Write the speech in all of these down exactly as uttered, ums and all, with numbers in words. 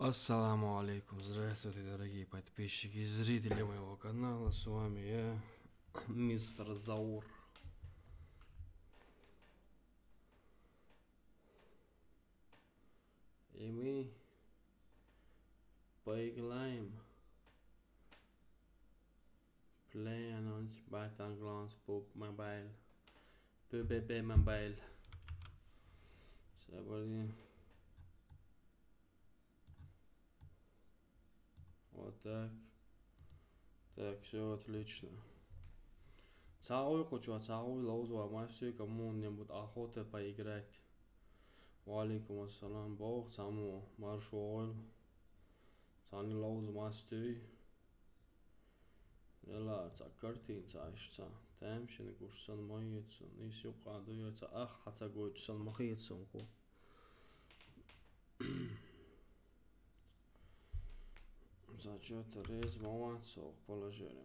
Ассаламу алейкум. Здравствуйте, дорогие подписчики и зрители моего канала. С вами я, мистер Заур. И мы поиграем Play Announce Battlegrounds Pub Mobile. P B P Mobile. Сегодня. Вот так. Так, все отлично. Цагуй кучу, цагуй лоузва, мастер, кому-нибудь охота поиграть. Ва алейкум ассалам, бог, цаму, маршуол. Цани лоуз мастер. Эла, ца картин, ца иш, ца. Тем шин гуш сан моецун, ис юкъа дуя, ца ах, ха ца гойч сан махецун ху. За чё-то рез моват сох положение.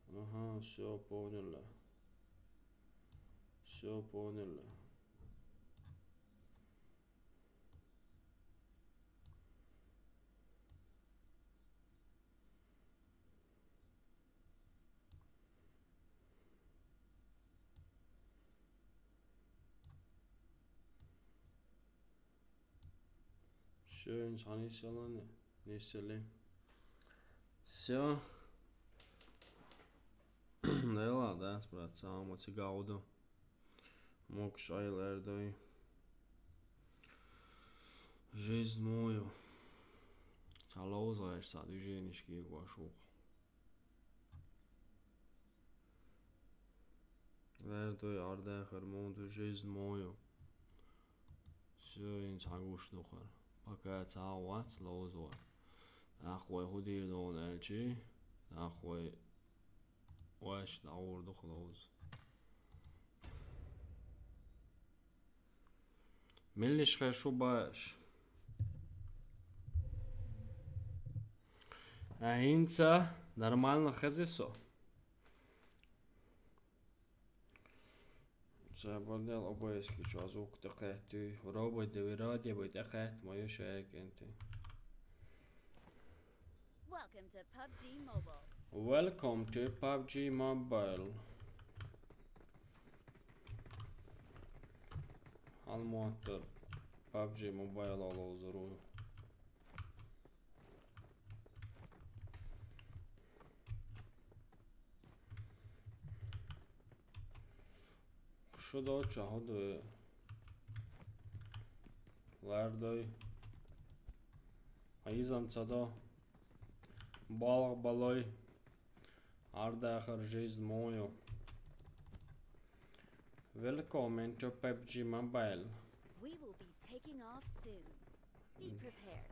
Ага, все поняли. Все поняли. Все, инсани селани, не сели. Все. Нела, да, спрацамо цигауду. Мокшай лердой. Жизнь мою. Ца лоузаеш, ца движенишки гуашух. Лердой ардахар моду жизнь мою. Все, ин цагуш духар. Пока цагуат лоузва. Ахвай худир дон элчи. Ахвай ваш даур дух лоуз. Миллиш хешубаш. А инца нормально хезесо. Забордел обоески чуазук текетуй. Робой де вираде бой текет мою шекенти. Welcome to PUBG Mobile. Welcome to PUBG Mobile. Алматы PUBG Mobile алозуру. Шудо чаһудуй. Лардой. Айзам цадо. Балгъ балой. Ардахар жизнь мою. Welcome to PUBG Mobile. We will be taking off soon. Be prepared.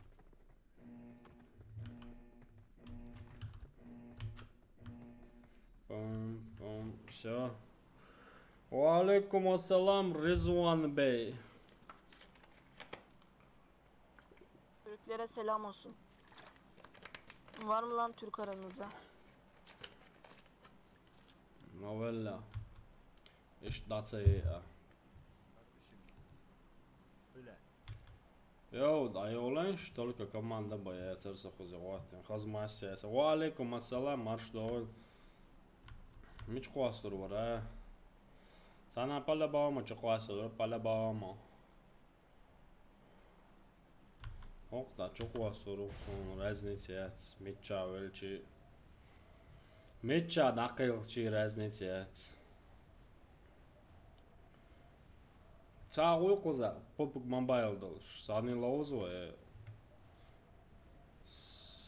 Пам, пам, все. Ва алейкум ассалам, Ризван бей. Türklere selam olsun. Var mı lan Türk aranızda? Novella. İşte. Öyle. Йоу, да ёлен, только команда боец, арса хузи гъуатин. Хазмасияса. Ва алейкум ассалам, марш дойл. Мич къуасур вара. Сана пала баама, чи къуасур, пала баама. Ох, да, чу къуасур, сон разница яц. Мича велчи. Мича дакъил чи разница яц. Цагъуй къуза, PUBG Mobile долуш. Сани лоуз вай.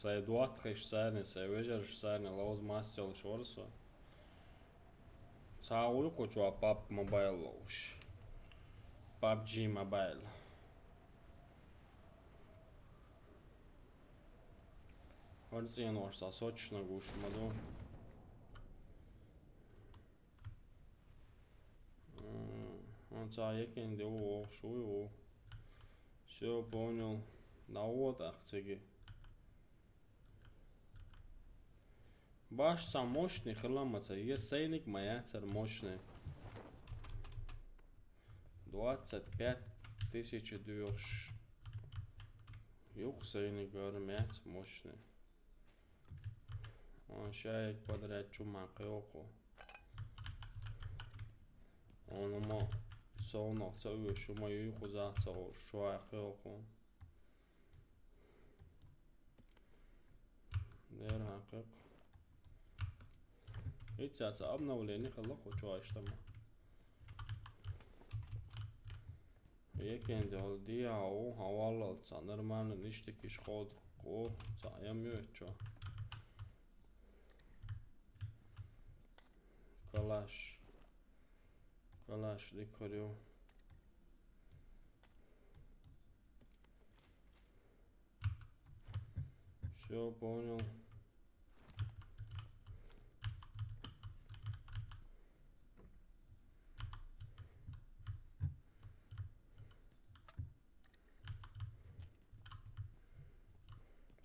Сай дуатхиш сани, сай вежарш сани лоуз мастел шорсо. Цагъуй къучва PUBG Mobile лоуш. PUBG Mobile. Варцин варса сочно гуш маду. Он ца екин де у, ох, шуй у. Все, понял. Да вот, ах, цеги. Баш цхьа мощный хилла ма ца, е сайниг ма яцар мощный. Двадцать пять тысяч дюйш. Юх сайниг гар мяц мощный. Он шайик подряд чума кыоку. Он мо соуно цау шума юйку за цау шуа кыоку. Дер хакык. Ицяца обновление хала кучу аштама. Екенде ол диау хавалал ца нормально ништяк иш ход ко ца ямю чо. Калаш. Калаш дикарю. Всё, понял.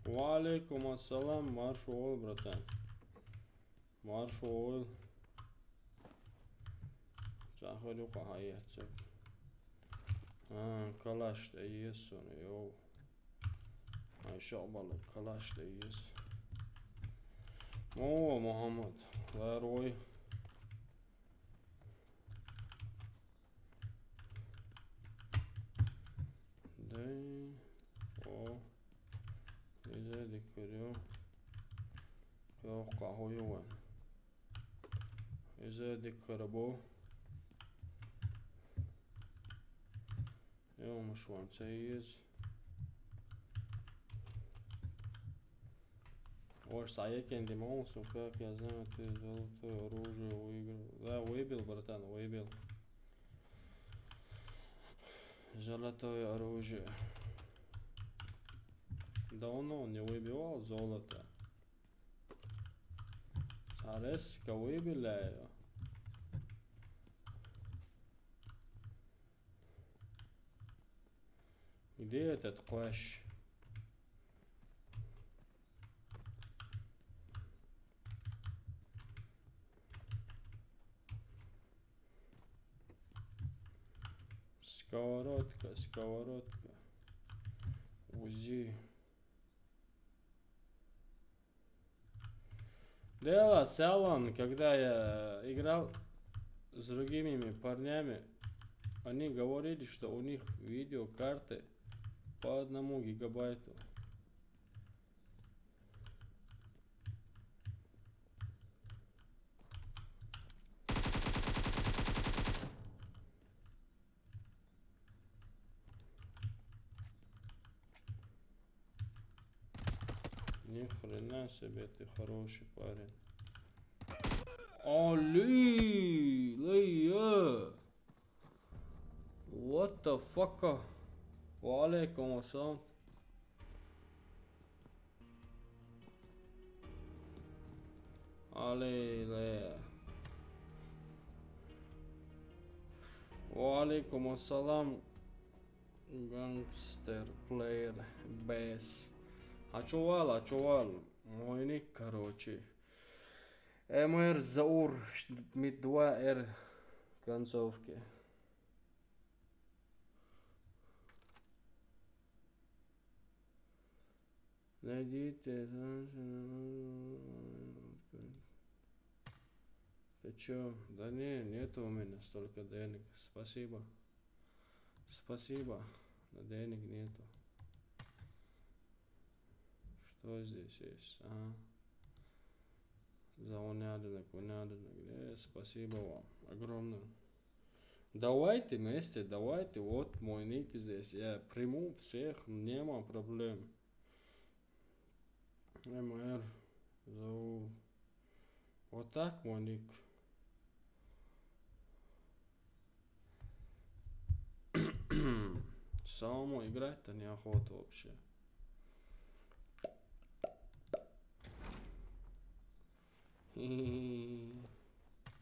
Ва алейкум ассалам, марш ойл, братан. Марш ойл. Чахарю каха яцек. А, калаш да есун, йоу. Ай, шо бала калаш да ес. О, Мухаммад, ларой. Дай, о, изе дикарю. Кыоку кахуюван. Изе дикарабу. Ёмаш ван цейз. Ош саекенди маусу, как я знаю, ты золотое оружие выиграл. Да, выбил, братан, выбил. Золотое оружие. Давно он не выбивал золото. Царес кого выбили? Где этот класс? Сковородка, сковородка. Узи. Дело салон, когда я играл с другими парнями, они говорили, что у них видеокарты по одному гигабайту. Ни хрена себе, ты хороший парень. Али, лея. What the fuck? Ва алейкум ассалам. Али, лея. Ва алейкум ассалам. Гангстер плеер бес. А чё вал, а чё вал? Мой ник, короче. М Р Заур, ми два Р концовки. Найдите. Ты чё? Да не, нету у меня столько денег. Спасибо. Спасибо. Но денег нету. Что здесь есть? А? За уняденок, уняденок. Э, спасибо вам огромное. Давайте вместе, давайте. Вот мой ник здесь. Я приму всех, нема проблем. М Р Заур. Вот так мой ник. Самому играть-то неохота вообще.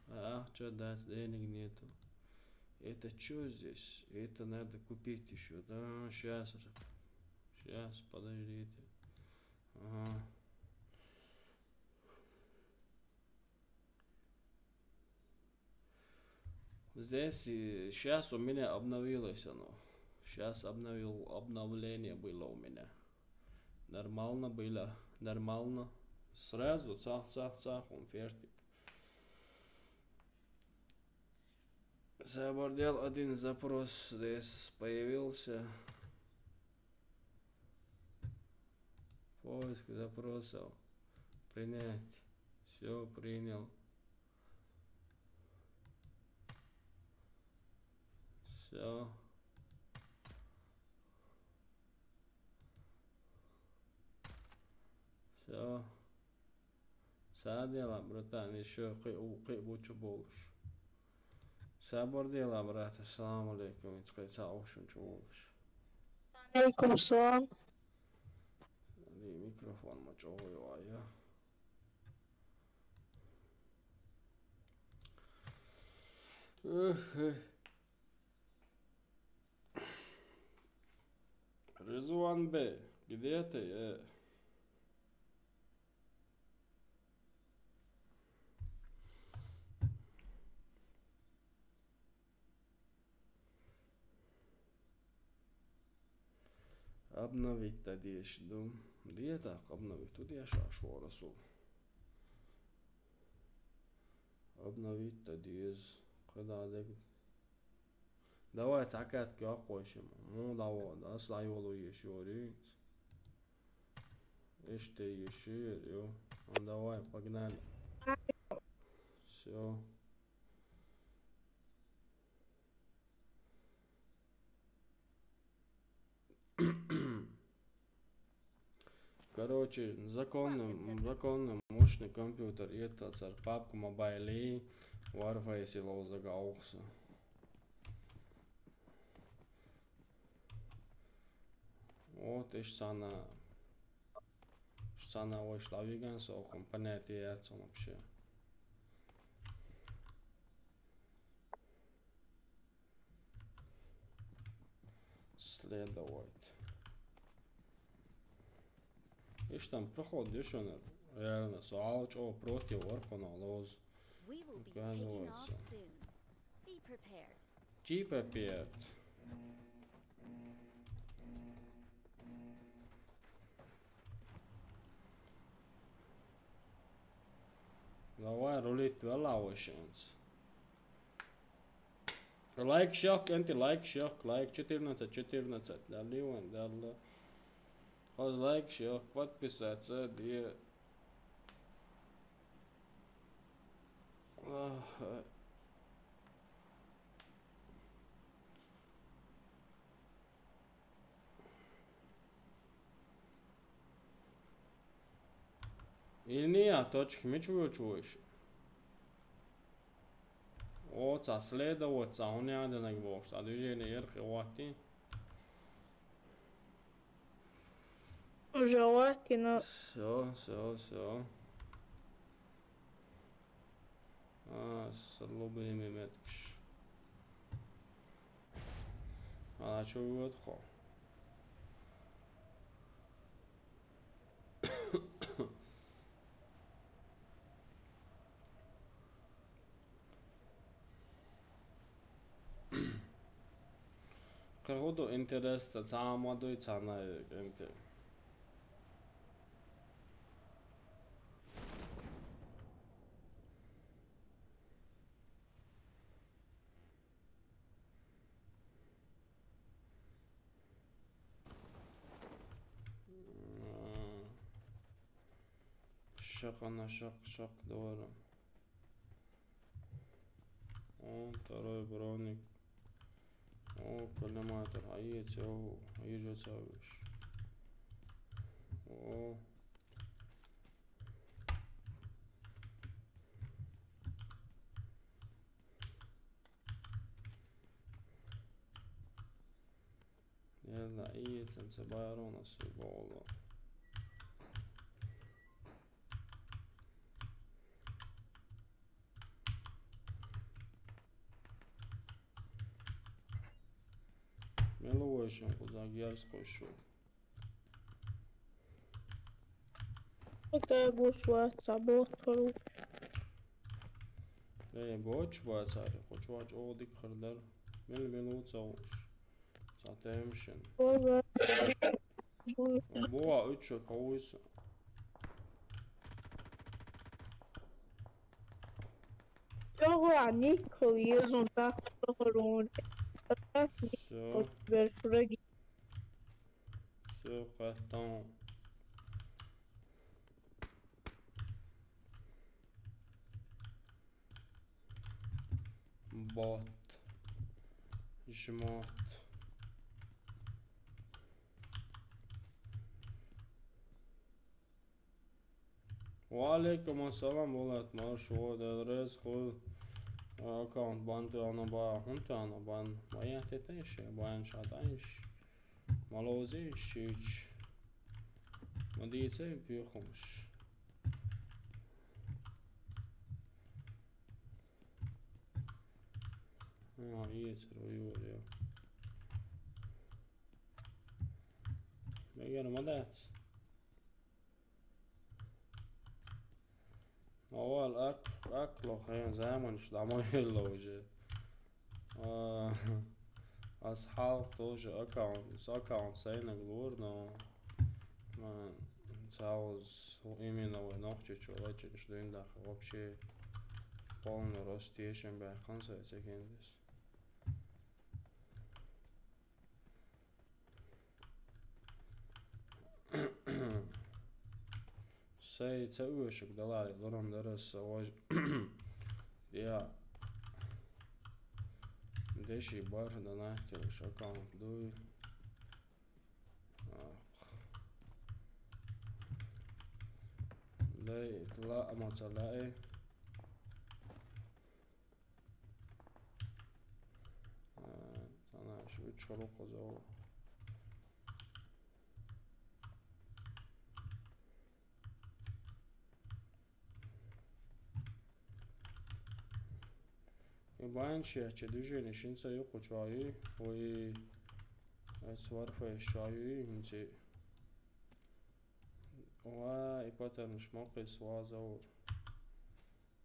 А, чё дать, денег нету. Это чё здесь? Это надо купить ещё. Да, сейчас. Сейчас, подождите. Ага. Здесь, э, щас у меня обновилось оно. Щас обновил, обновление было у меня. Нормально было, нормально. Сразу цах, цах, цах, он ферти. Забордел один запрос здесь появился. Поиск запросов. Принять. Все, принял. Все. Все. Садела, братан, еще кы-, у-, кы-, бучу болуш. Сабордела, брат, ассаламу алейкум, ицкъе ца ушун чу болуш. Алейкум салам. Али микрофон ма чогуй ая. Эх, эх. Ризван Б, где ты, э? Обновить-то деш ду. Где так обновить? Тут я шаш ворасу. Обновить-то дез. Когда дег. Давай, цакат кёк койшим. Ну, давай, да, слайволу ешори. Эште ешир, ё. Ну, давай, погнали. Все. Короче, законный, законный мощный компьютер, и это цар папку мобайли, Warface и лоузага аухса. Вот, ишсана, ишсана вай шлавиган со компонент яцом вообще. Следовать. Ишта проход дешонер. Реально, суал чо против орхона лоз. We will be taking off, оказывается, soon. Be prepared. Типа пять. Давай рулить вела вошенц. Лайк шок, энти лайк шок, лайк четырнадцать, четырнадцать. Дали вон, дали. Хоз лайк шок, подписаться, ди. Ах, э. Илния точка мичугу чугуш. О, ца следовать, ца униаденег бокс, а движение ерхи вати. Уже вати, но... Все, все, все. А, с-, лобби меткш. А, чё вот хо? Кагуду интерес та цама дуй цана интерес. Шак, ана шак, шак, давай. О, второй броник. О, коллиматор. Ай, ецеу, ай, ецеу. О. Ела, ецем, ца байрона су болу. Мелу войшун кузак ярс койшу. Это бушва, сабот, кору. Эй, боч бацари, кху чу вач ола дика хар дар. Мел мел ву ца вуш. Ца темшин. Оза. Боа учу кауйса. Чого нико езун так рун. Всё, Бер шураги. всё, каттан. Бот. Жмот. Ва алейкум ассалам, Булат, маршо, Дел рез хуй. Аккаунт бан туана ба, хун туана бан. Ма я тетеше, бан шатайш. Малозин шич. Ма дице пюхумш. А, иецер уйвар, я. Мегер ма дац. Авал ак, акло хен заманш дамо елло уже. А, аз халк тоже аккаунт, с аккаунт сайнаг лур, но, ма, цауз именно вай нохчи чула чинш дуйндах вообще полный рост тешен бай хан сай секендес. Сай ца уешек далари лорам дарас саваж. Я. Деши бар донатил шакаунт дуй. Ах. Дай тла амацалай. Э, Она ещё чору коза. И банчи, а че движение шинца ю кучваи, ой, э, сварфа шаи, инти. Ва, и патарн шмокъи сва заур.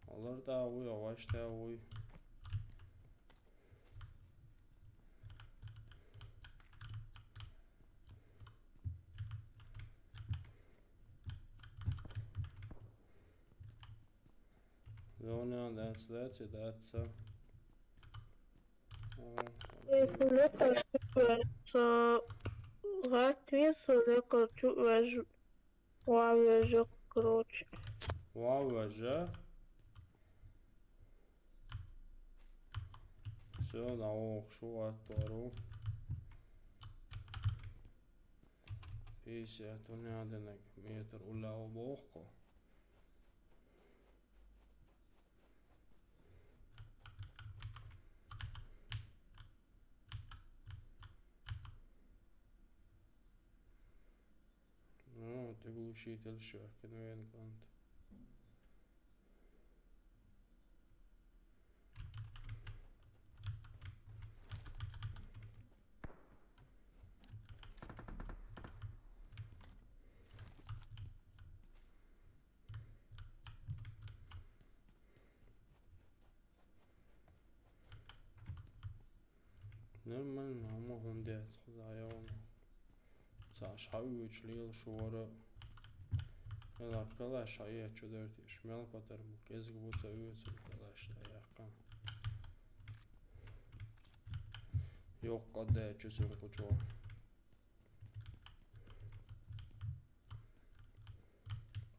Олар да уй, аваш да уй. Зона, that's, that's it, that's, uh, uh, Сулека чуверца. Гатви сулека чувер. Ва вежа, короче. Ва вежа. Всё, на ох, шу аттару. Пятьдесят, у меня денег метр улял бохко. Ну, ты глушитель шо, кенвен конт. Нормально, амма хунде ацху заявам. Са шауч лил шуара. Эла калаш ая чудерти шмел патар му кезг буца уйцу калаш аяка. Йоқ къадда чусун кучо.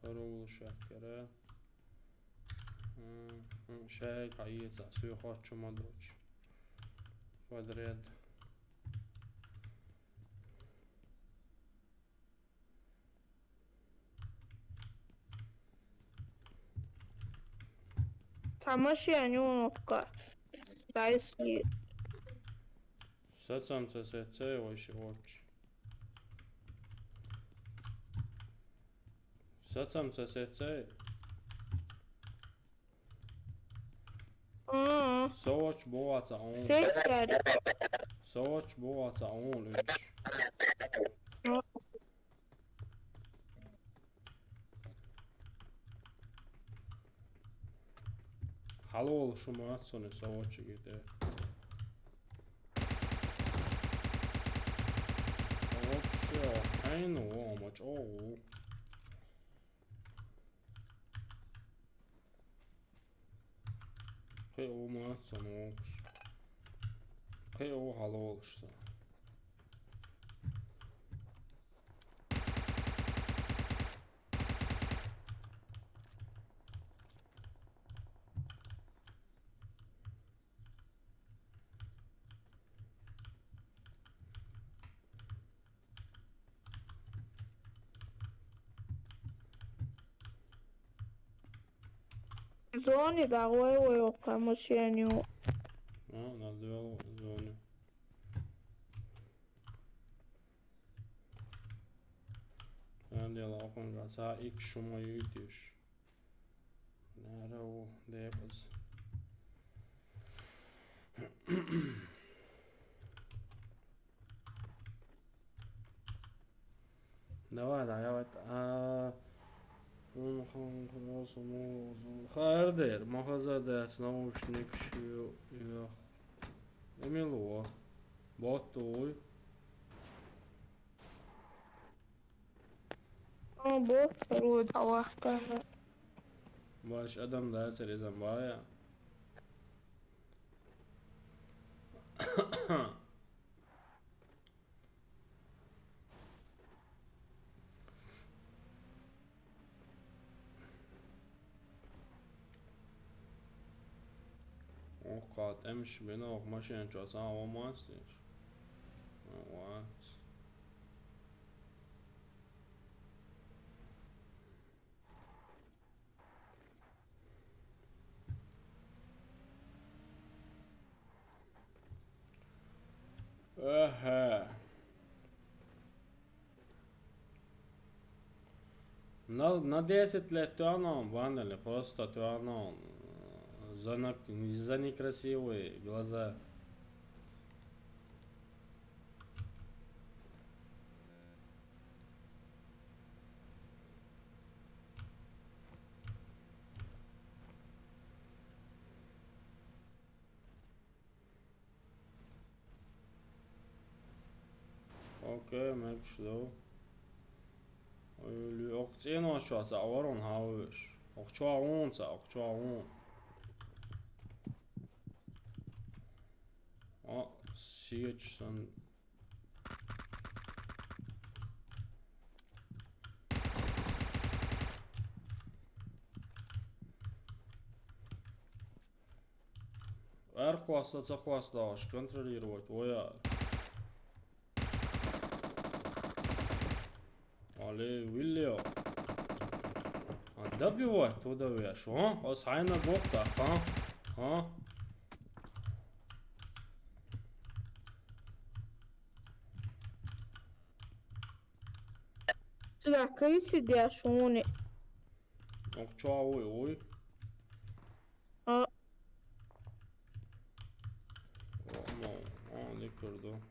Парул шаккара. М, м, шай кайца, су хочу мадруч. Подряд. Тамаши анюнка. Дайси. Сацам ца сеце вайши воч. Сацам ца сеце. А, Совач боаца он. сектор. Совач боаца он луч. Хало Шумат сони савочиги те. Вообще, айну, ома чогу. Хе, умат сони окш. Хе, о, халолш. Зони да, ой, ой, окка машеню. А, на дуэл зони. Андела оконга са ик шума ютиш. Нара у дебаз. Давай, давай, давай. А, он хон, хон, сон, сон. Хайр дер, махаза да наушник шу, ях. Эмило. Ботуй. О, бот, руй, давай, давай. Баш адам да, серезан бая. О, кат эмш бена ох машин чоса о мастер. Вот. Ага. На, на десять лет тюанон, ванели, просто тюанон. За на-, за некрасивые глаза. Окей, мекш дов. Ой, лю-, ох, цена шо, са аварон хавыш. Ох, чё он, са, ох, чё он. О, сиеч сан. Ар хваста, ца хваста, аш контролировать, воя. Али, Виллио. А, добивать туда веш, а? Ос хайна гопта, а? А? Сюда крысы дяшуни. Ох, чё, ой, ой. А. О, ну, о, не курду.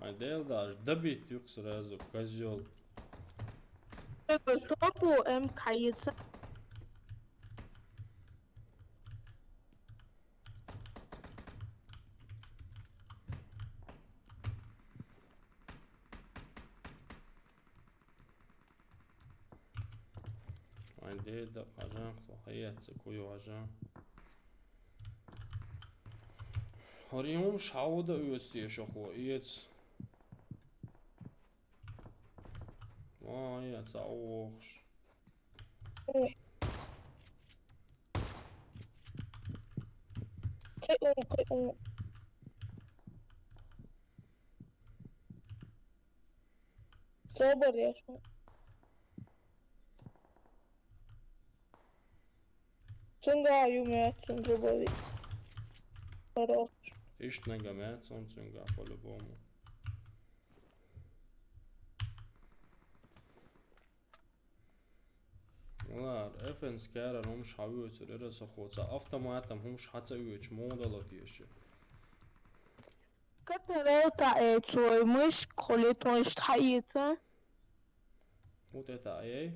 Айда даже добить их сразу, козёл. Топу М К. Айда да, ажан, хо, хаяц, кую ажан. Хориум шауда уэс тиешохо, иец. О, иец, а охш. Кэ-, о, кэ-, о. Собор яшо. Цунга аю мя, цунга боли. Хорош. Ишт нога мя, цун цунга по-любому. Ладно, Фенскара хӀумаш хьавоьцур, ира со хо ца автоматом хӀумаш хьа ца оьцуш, муха дала теша. Катарел таӀецой, мышк, хулит мышк хьаийца. Вот это ай.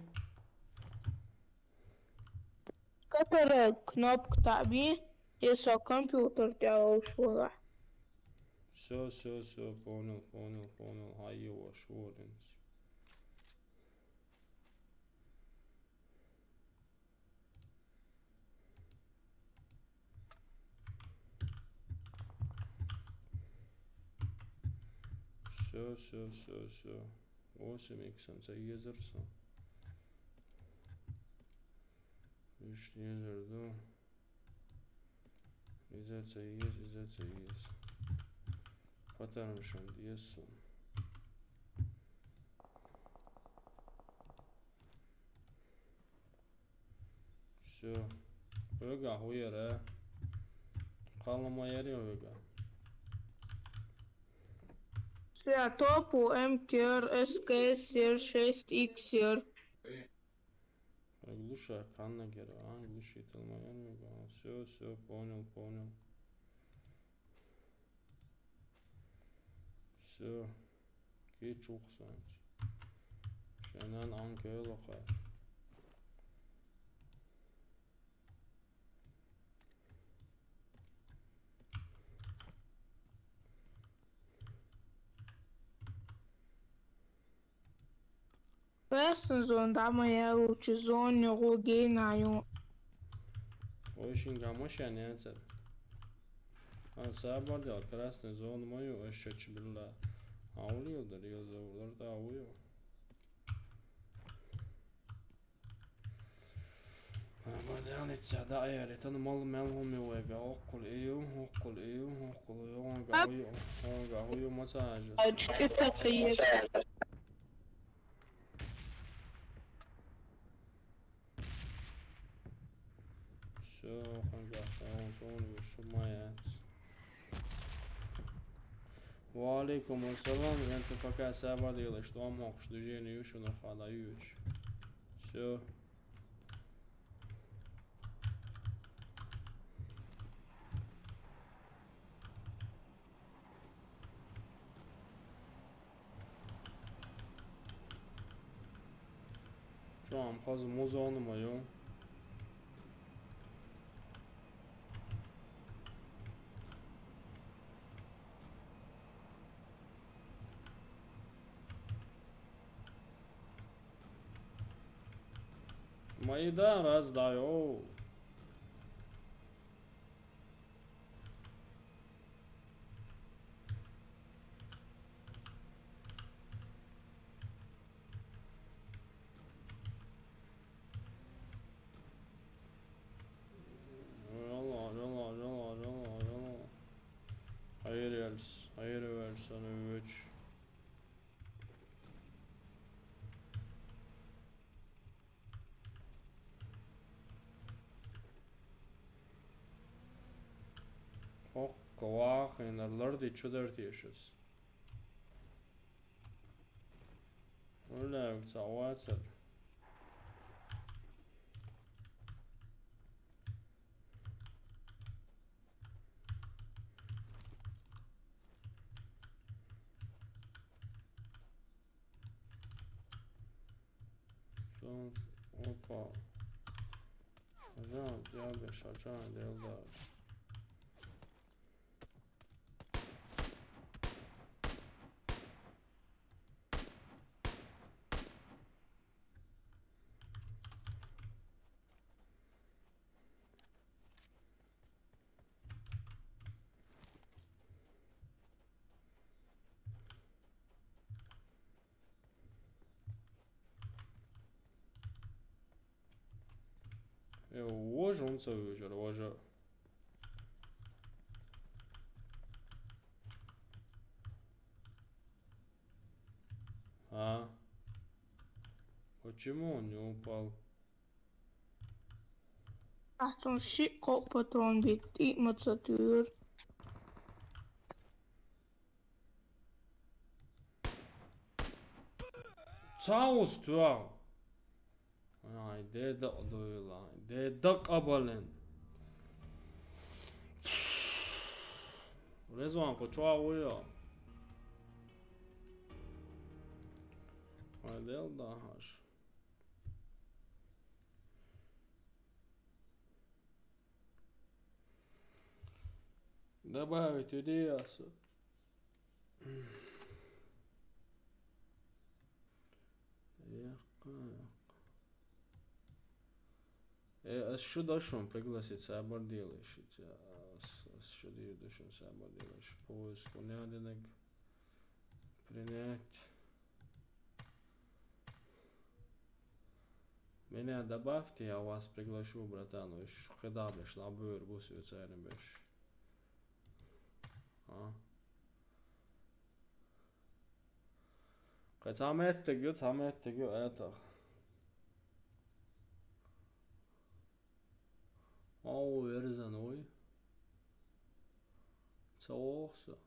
Катарел кнопка таӀби, я со компьютер тӀа ловш вара. Все, все, все, понял, понял, понял. Хьаева шоринс. Все, все, все, все. Восемь иксом ца езар со. Ишт езар ду. Иза ца ез, иза ца ез. Патармшан ез со. Все. Вега хуяра. Калама яри вега. Все, топу МКР, СКС, сер, шесть икс, сер. Глуша, канна гера, а, глушитель моя вега. Все, все, понял, понял. Все. Кечухсанч. Шенан анкела кай. Красный зон, да, моя лучше зон, не ругей на ю. Очень гамошен яцер. А сабар дел красный зон мою, эшеч билла. Аулил да, рио завулар да, ауё. Бадяница да, эр, это мал мел хумиуэга, оккул ию, оккул ию, оккул ию, онга ую, онга ую, масажа. Очки такие. Все, ханга, он, он, шумаят. Ва алейкум ассалам, янты пока сабар делаешь, что мог, что движение ещё на хада юч. Все. Чё, ам хазы музон моё? Майда раз дай, оу. Жала, жала, жала, жала, жала. Хайыр верс, хайыр верс, аны өч. Хокка вахинар ларди чудартишас. Улевца вацар. Опа. Жан, я беш, жан, делда. Э, ожа, он ца ожа, ожа. А? Почему он не упал? Ах, он ши копа тон бит, и мацатур. Цаус туа. Ай, де дакъа дойла, де дакъа бален. Резван, кхо чӀоагӀа вуй хьо? Ай, дел дахаш. Добавить идеяса. Яккха, яккха. Э, ас шу дошун пригласить сабар делаешь. Ас, ас шу дир дошун сабар делаешь. Поиск, уняденек. Принять. Меня добавьте, я вас приглашу, братан. Уж когда беш, лабур, бус, уцарен беш. А? Кхы цхьа меттиг ю, цхьа меттиг ю, это. О, верзан, ой. Ца вохса.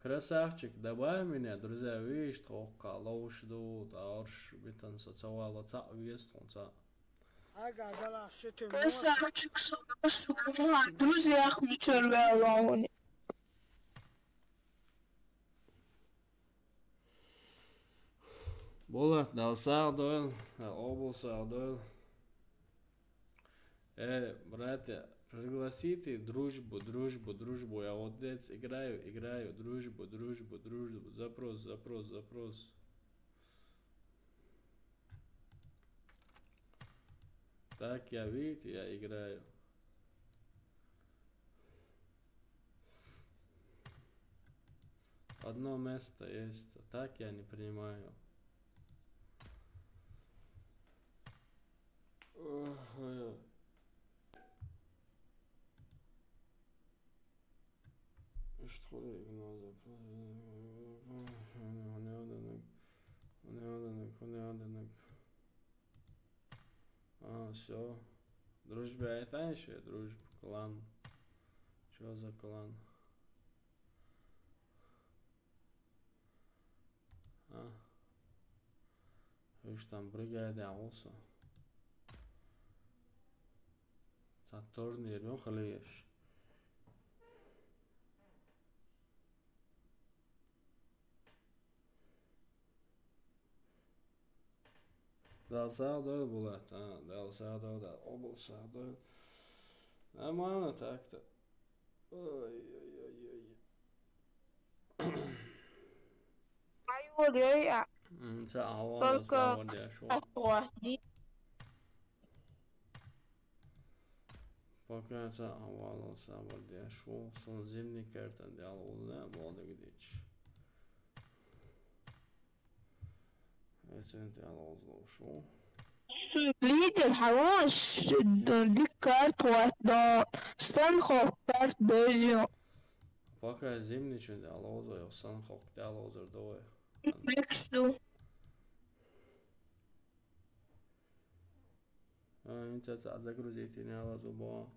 Красавчик, добавь меня, друзья, видишь, тхокка, лоуш ду, таарш, битан, со ца вала, ца вес, тхун, ца. Ага, да ла, что ты можешь? Красавчик, со, со, друзьях мичер вела. Болат, дал сагъ дойл, дал обул сагъ дойл. Э, братья, пригласите дружбу, дружбу, дружбу. Я вот здесь играю, играю, дружбу, дружбу, дружбу. Запрос, запрос, запрос. Так, я, видите, я играю. Одно место есть. Так я не принимаю. Ой, ой. Что ли, игнор запрос. А, все. Дружба, это ещё дружба, клан. Чё за клан? А? Видишь, там бригада, а, олса. Ца турнир, ну, хлеешь. Дал сагъ дойл, Булат, а, дал сагъ дойл, дал обул сагъ дойл. Нормально так-то. Ой-ой-ой-ой. Ай, ой-ой, а. М, ца авал. Только сабар деш вол. Пока ца авал сабар деш вол. Сон зимний картан дал улна, молодец. Эцен дал улна шу. Лидер, хорош, дик карт вар, да, стан хоп карт дезю. Пока зимний чун дал улна, сан хоп дал улна, давай. Бекшу. А, инца ца загрузить не ала зубо.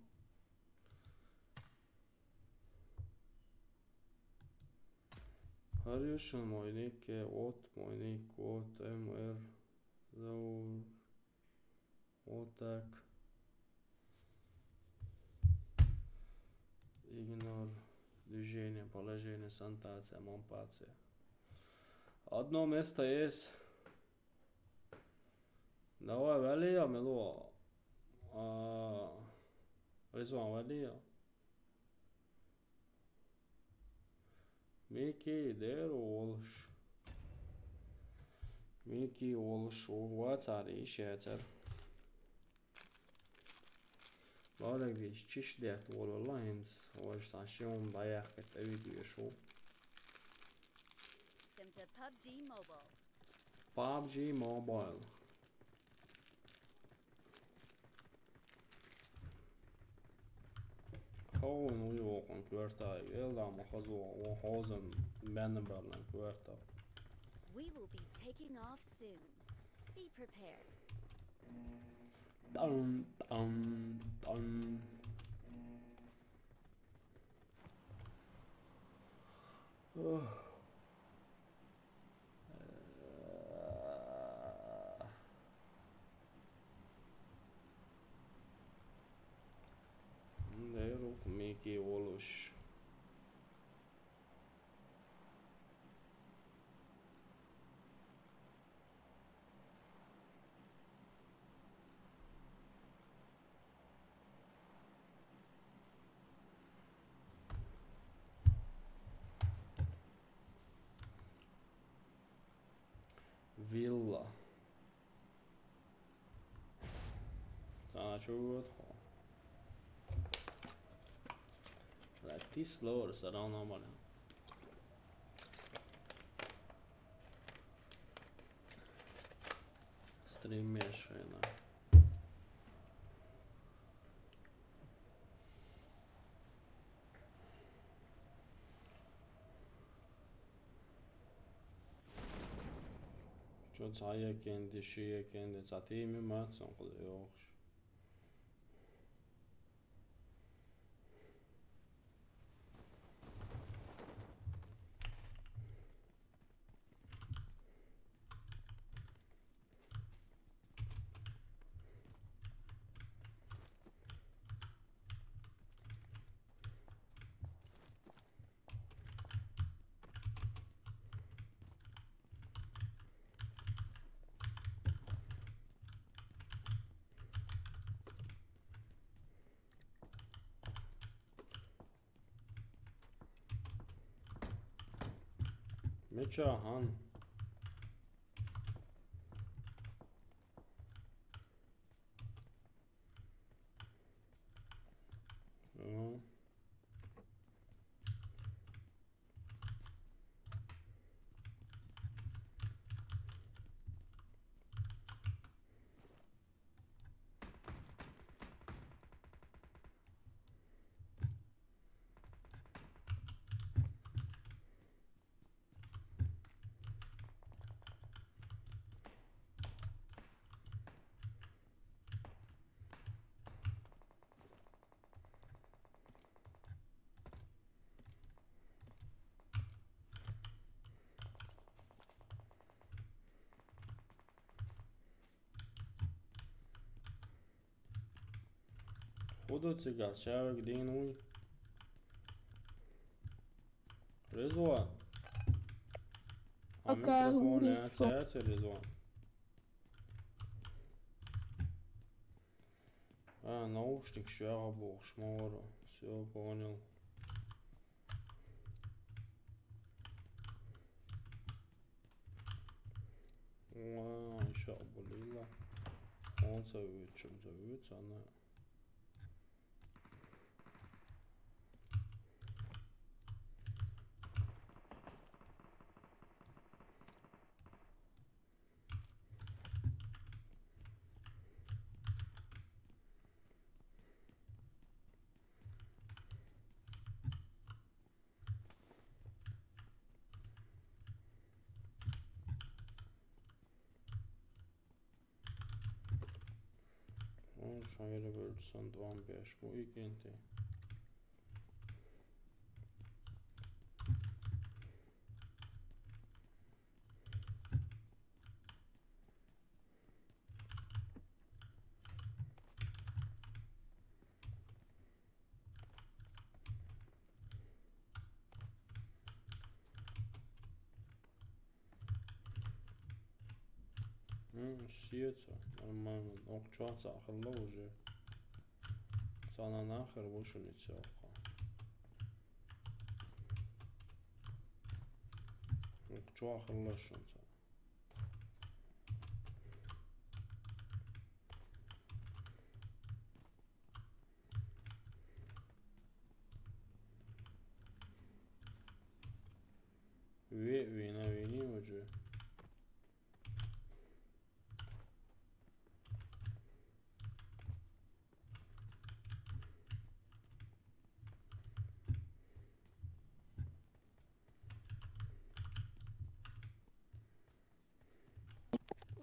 Харюшин мой ник, вот мой ник, вот М Р. Заур. Вот так. Игнор. Движение, положение, сантация, мампация. Одно место есть. Давай, валия, мело. А, Ризван, валия. Мики, дер олш. Мики олш, вацар, ишецер. Бараг виш чиш дет волла инс, ваш са шион баях кет видео шу. Welcome to PUBG Mobile. PUBG Mobile. Хавун уйвокъун квартай, элла махазо, о хозам беннабалан кварта. We will be taking off soon. Be prepared. Там, там, там. Ох. Villa. Цаана чугуд хо. Ла тис лор сарана мана. Стрим мешена. Чо цая кенди, шия кенди, цати ми мат сон кул ёхш. Меча хан. Худо цигас чавик дин уй. Резва. А Ака микрофон урусо. Ачаца Резва. А, наушник шага бохш мору. Все, понял. Ва, иша болила. Он заводит, чем заводит, она. Он шайра бөлсен дван беш му икенте. М, сиеца, нормально. Окчуаца ахылла уже. Цана нахер вышунеца окха. Окчуа ахылла шунца. Ве, вена, вени уже.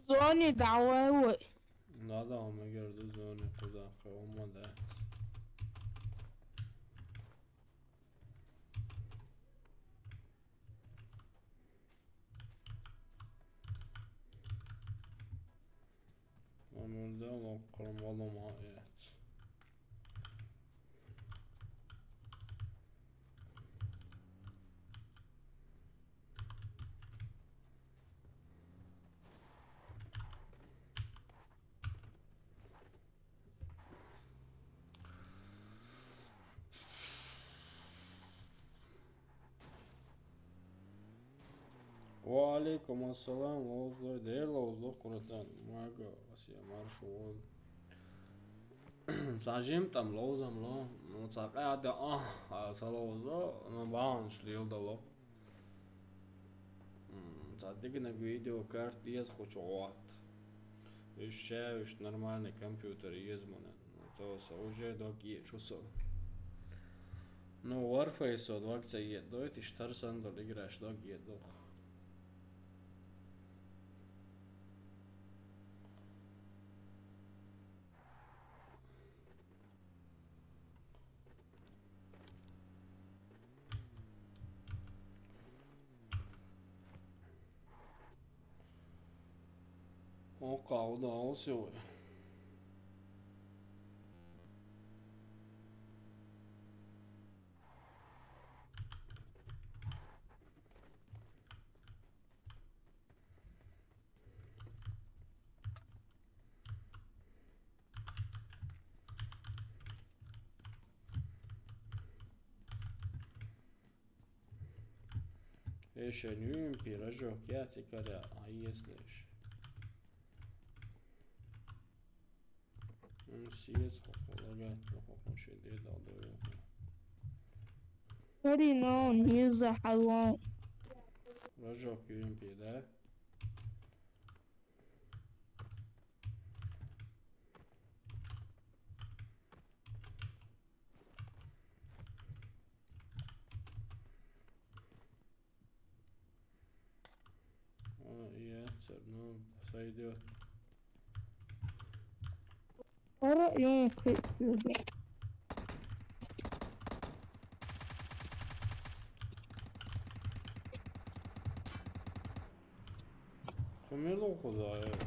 Зони давай. Надо, он мегер ду зони куда кавма да. Normalde lokrum olma, evet. О, Алейкум ассалам, ловзой, дер ловзо, куратан, мага, ас я марш вон. Цхьа жимтӀам ловзам ло, ну, цхьа къяда, а, а, ца ловзо, ну, баанш лилдало. М, цхьа дигнаг видео карт еза кхучу гӀот. Уьш шаьвуьш нормальный компьютер еза мунен. Ну, то са уже дог е чу со. Ну, Warface-о дог ца е дойтиш, тарсан дол играш дог е дох. О, къавда, о, сёй. Эшен юн пи ражок я цикаря, а если ж. М, сиес хо-, хо-, лагать, хо-, хо-, хо-, ше де дал до ё. Sorry, no, не за халал. Ражок юн пи, да? А, я, всё равно сойдёт. Ара, ё, кы-, Кумелу куда, э?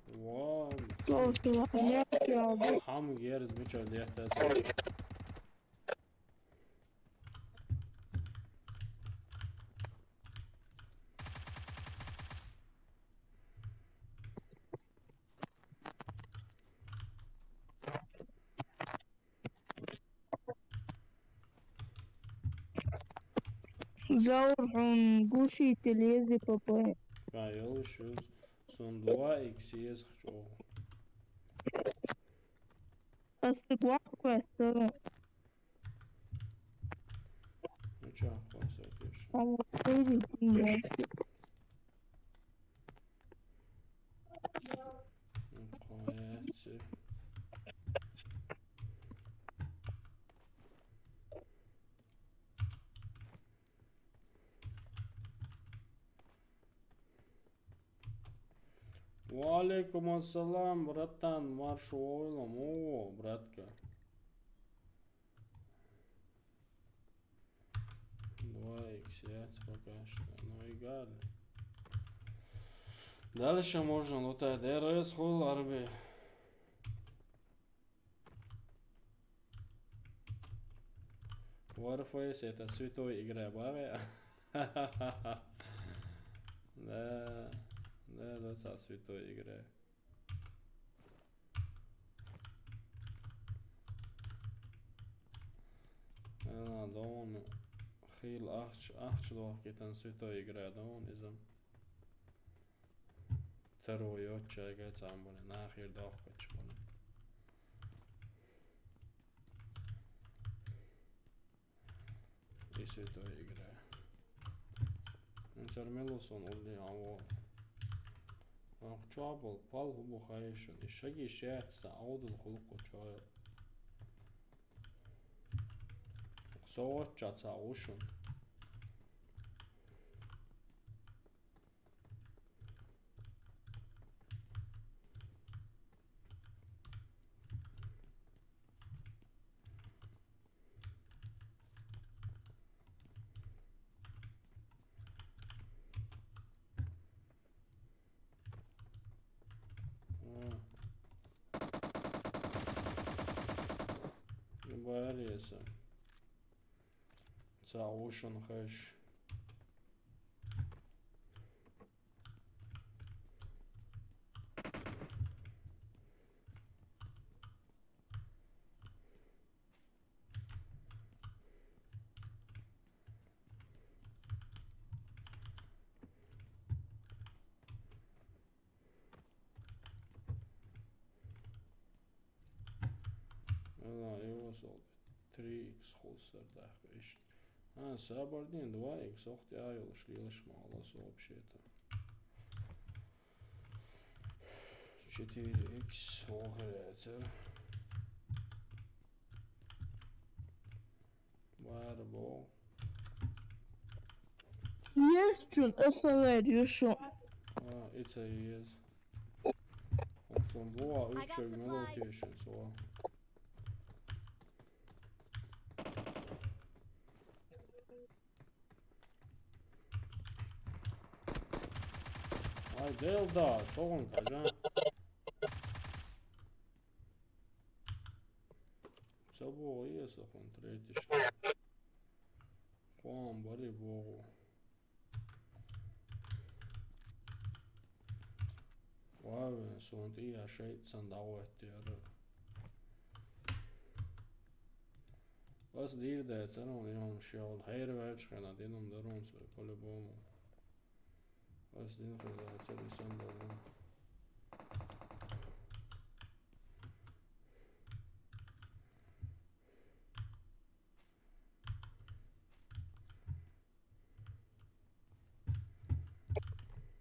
Вау. Слушай, я тебя Хам герз мичо дехтес. Заур хьун гуши телези папай. Кайыл шуз сон два икс ес хчо. Асы гуак квестер. Ну чё, хваса пишу. А вот ты видишь. Ну, квест. Ва алейкум ассалам, братан, марш ойлам, о, братка. Два икс пять пока что, ну и гад. Дальше можно лутать. Д Р С хул арби. Warface это святой игра, баве. Да, да, да, со святой игра. Ана, дон хил ахч, ахч лох кетан святой игра, дон изам. Второй отчайга цамбале, нахер дох качбале. И святой игра. Интермелусон улли аво. Ахчабал пал хубу хайшун. И шаги шеца аудул хулку чая. Сооча ца ушун. Бареса. Ца ушун хаш. Ла, йо, со три икс хуссар даккха иштта. А, сабар дин, два икс, ох, тӀе а йолуш, лелаш ма хьалас вообще-то. Четыре икс, охар яцара. Бара бо. Есть он, эс эл эр, ю шо. А, и ца есть. Охсон бо, а I got учеб мело supplies. Тешен, со. Ай, дел да, шо вон кажа. Ца бо, ес охун третий, что ли? Кван бари богу. Вай, суна тӀе а шайтӀа санна дӀагӀоттера. Ас дийр даьцара, хӀуна йомаш ял хьерваьлча хенахь динам дарунца вай по-любому. Ас дин хезацара, сан дарун.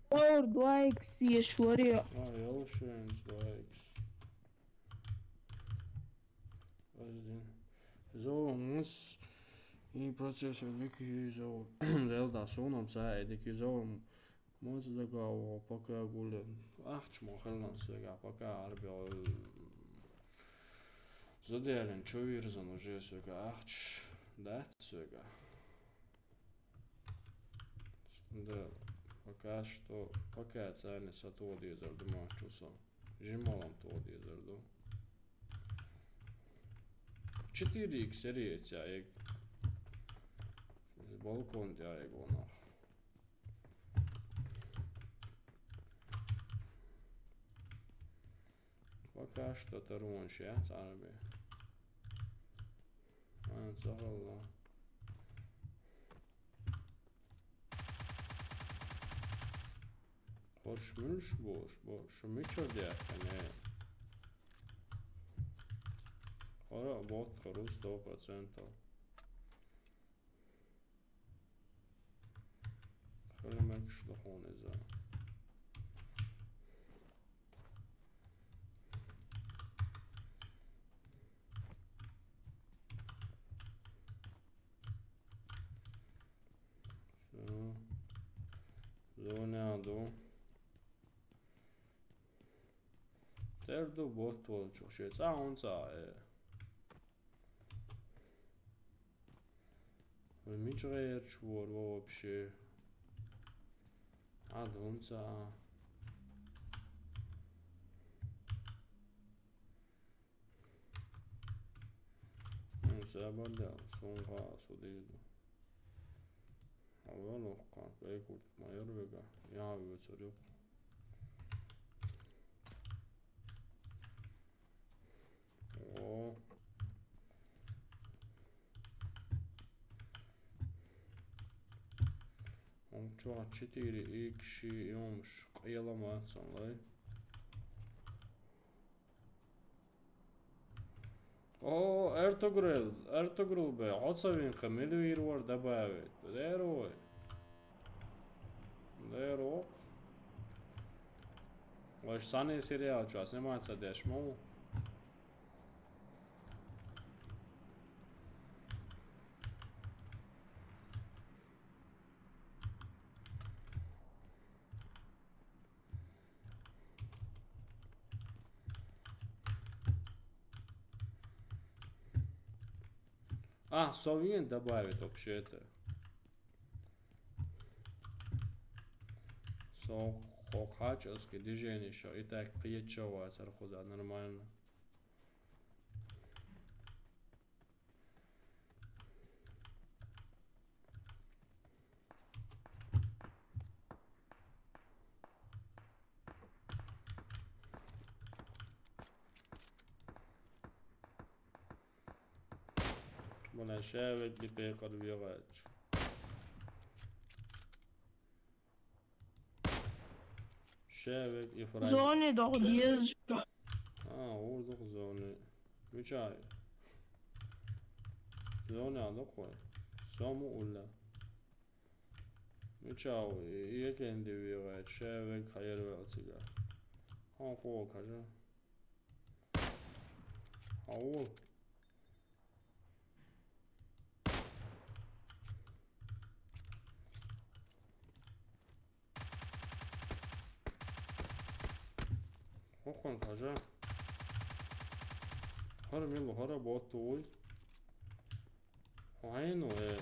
Ор два икс еш варе. А, ялшен два икс. Аздин. Зовун мус и процессор дики зовун. Велда сонам са дики зовун. Мус дагава пока гулен. Ахч мохелнан сега пока арбел. Задерен чувирзан уже сега ахч. Да, сега. Да, пока что, пока царни са тодезар, думаю, что со. Жималам тодезар, да. Четыре икс серия ця эг. С балкон дя эг вона. Пока что таронаш яц Ӏарбе. А, цахалла. Хорш муьлш бош, бо, шу мичур дехкане? Хора бот хору сто процентов. Хара мегаш дохуна иза. Всё. Зоне аду. Тер ду бот волчух ше цӀа хӀун цӀа, э. Вай мича гӀерачу вора ван вообще? Ӏа дунца а. Хьуна сабар дел, сон гӀа а со дийр ду. Хьаван воккха, кӀай куртка ма яр вега, яхьа вецар юкъа. О. Он чохь четыре икс ши йомаш къела мацан лай. О, Эртугрул, Эртугрул бе, хьо ца вин кхин мила вийр вара добавить? Дера вай. Дера вокх. Вайша санна сериал чохь снимать ца деш ма ву. А, со вен добавить вообще-то. Со хо хачаски движение шо и так кхеча вацар хуза нормально. Бала шавет ли пекъар вегӀач. Шевек и фрай. Зоне доху деза. А, урдух зоне. Мичай. Зоне а докхой. Сому улла. Ну чао, и екен дивига, че век хайер вел цига. Хон хо кажа. Аул. Хоххон кажа. Хара милу, хара боттуй. Хайну, э.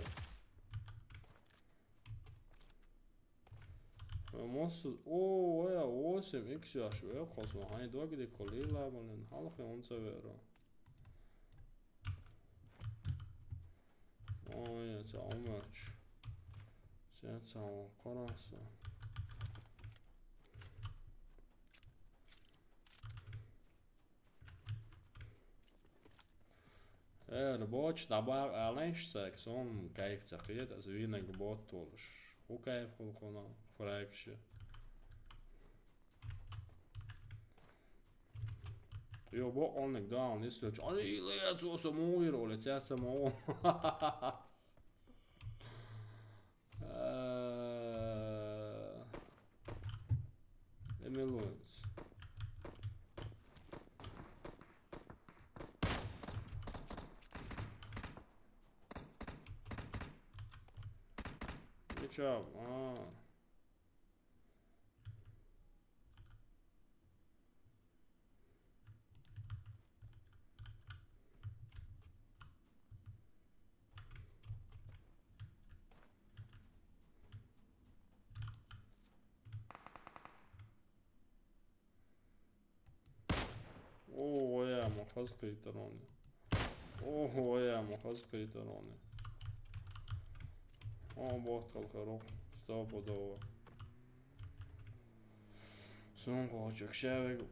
Мосу, о, оя, восемь икс яш, оя, хосу, хай, догиди колила, блин, халхи онца веро. Оя, ца умач. Ца, ца, караса. Э, рабочий добавь аланш секс, он кайф цахет, аз винаг боттулш. Ху кайф хулхуна, фракши. Йо, бо он да, он ислёч. Али иле цо самоир, оле ця самоир. Э, Эмилуинс. Good job. А. О, я махаз кайтарони. О, я махаз кайтарони. О, бот калхарох. Стопудово. Сон кочек шевек.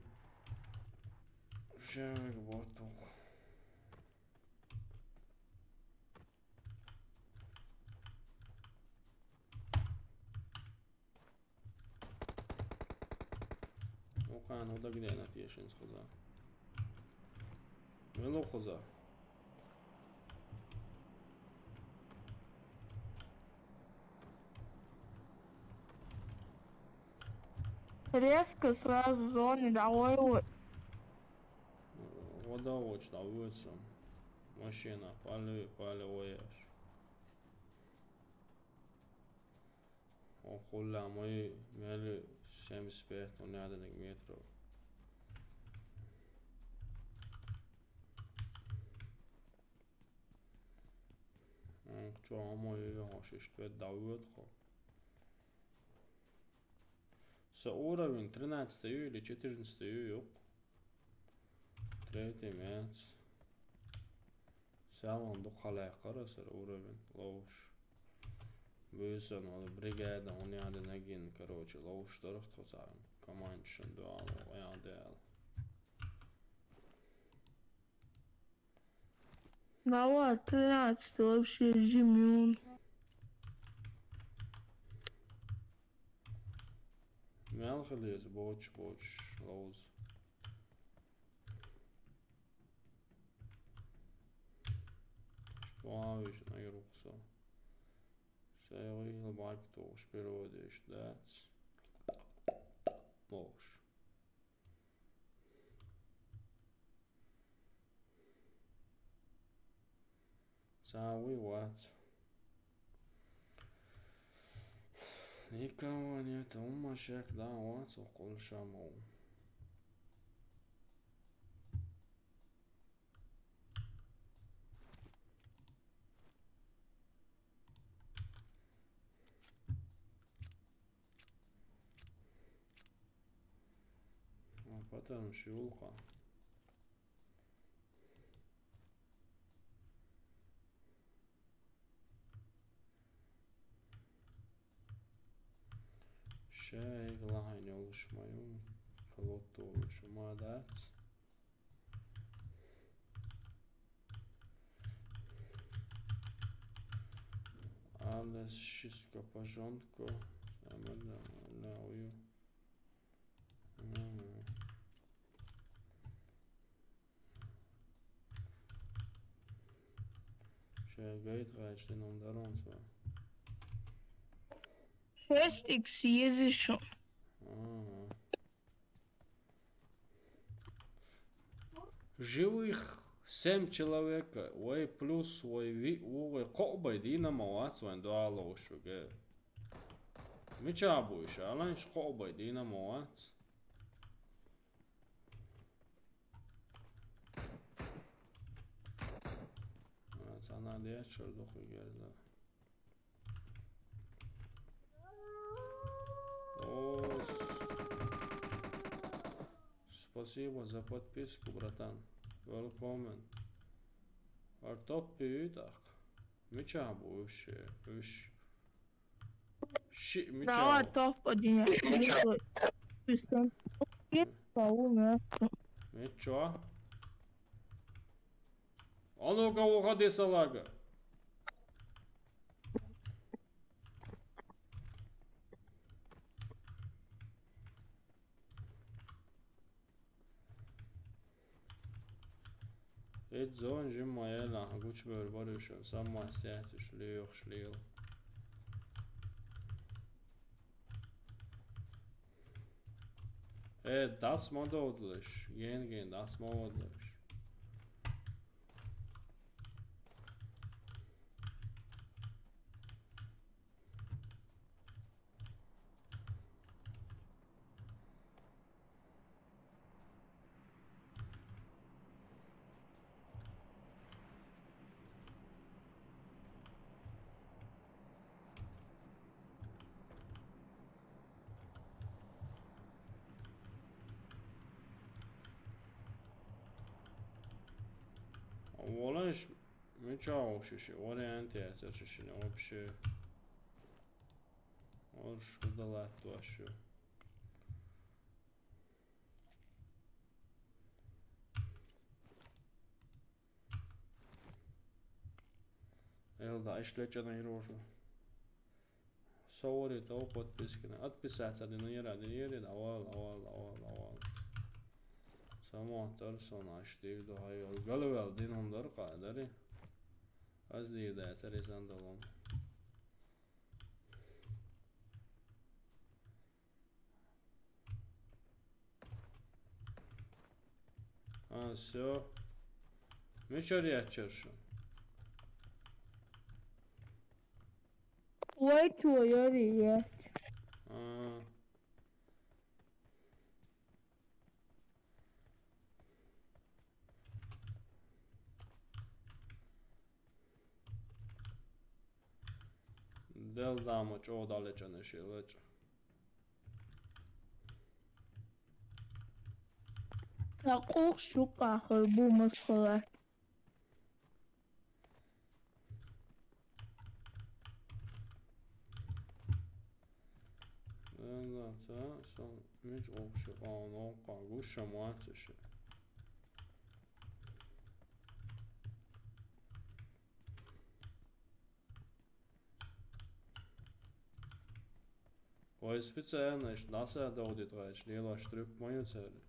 Шевек ботух. Окан, ода где на тешин схоза? Вело хоза. Резко сразу зоны давай. Вода очно выльцем. Машина, пали, пали ояш. Охула мой мели семьдесят пять, он надо метров. Чё, мой, я шесть пять давит хо. Со уровень тринадцатый или четырнадцатый юг. Третий мец. Сялон духале карасар уровень лоуш. Бюсэн ол бригада, он яды нагин, короче, лоуш дорох тхоцаан. Командшин дуал, яды ал. Нава тринадцать вообще жимюн. Мелхелес, боч, боч, лоуз. Шпуавиш на юрухсо. Сайгы лбак то шпиродиш дац. Лоуш. Сауи вац. Никого нет, умашек, да, вац, укул шамоу. А потом шулка. Шай глахань олушмаю. Колотто олушмадац. Алес шистка пожонтко. Амада, ала ую. Мгм. Гайд гайш динам дарон со. Шесть икс езишу. Ага. Живых семь человека, вай плюс, вай ви, вай кхоъ бай дийнам ма вац вайн дуаловшуге. Мича буй ша, аланш кхоъ бай дийнам ма вац. А, цана дечер дохуй герза. О, с- Спасибо за подписку, братан. Welcome. Артоп пиютак. Мича буй уш, уш. Ши, мича Давай, буй? топ один. Пистон. Пистон. Мича? А ну-ка, уходи, салага. Эд зон жимма яла, гучбер барышын, самма сятиш, лёх, шлил. Э, дас мододлыш, ген-ген, дас мододлыш. Волаш, мича вообще, вариант я, это вообще. Ож удалать вашу. Элда, ишлечена ирожу. Сори, то подписки на. Отписаться, дин ера, дин ера, авал, авал, авал, авал. Само тарсон аштив до хайол. Галвел, дин ондар кадари. Аз дир да, сари сандалом. А, всё. Мичар ячаршу. Ой, твой, я. А. Дел дама чо далечане шилеч. Такух шука хой бу масхала. Дел да, ца, сон, мич окши, он, он, ка, гуша, муатсиши. Ой, специально, иш, наса довдит, гач, лила штрюк мою цели.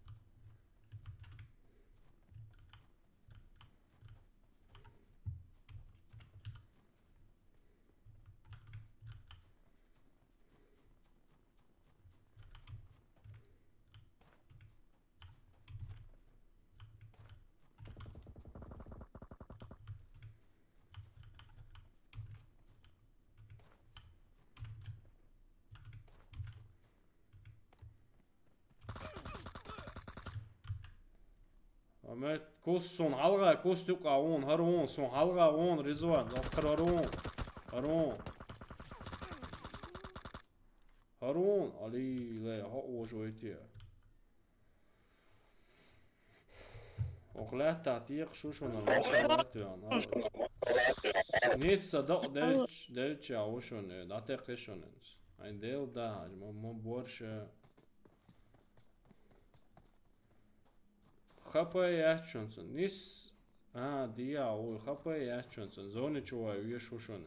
Амет, кус сун халга, кус тюка он, харун, сун халга он, Ризван, ахкар харун. Харун. Харун, али, ле, ха, ожойте. Охлата, тиек шушуна, латуян. Нисса, да, девч, девча, ошуне, да, те кешуненс. Айн дел да, ма, ма борше. Хапай ячунцун. Нис, а, дия, ой, хапай ячунцун. Зони чувай, вие шушуне.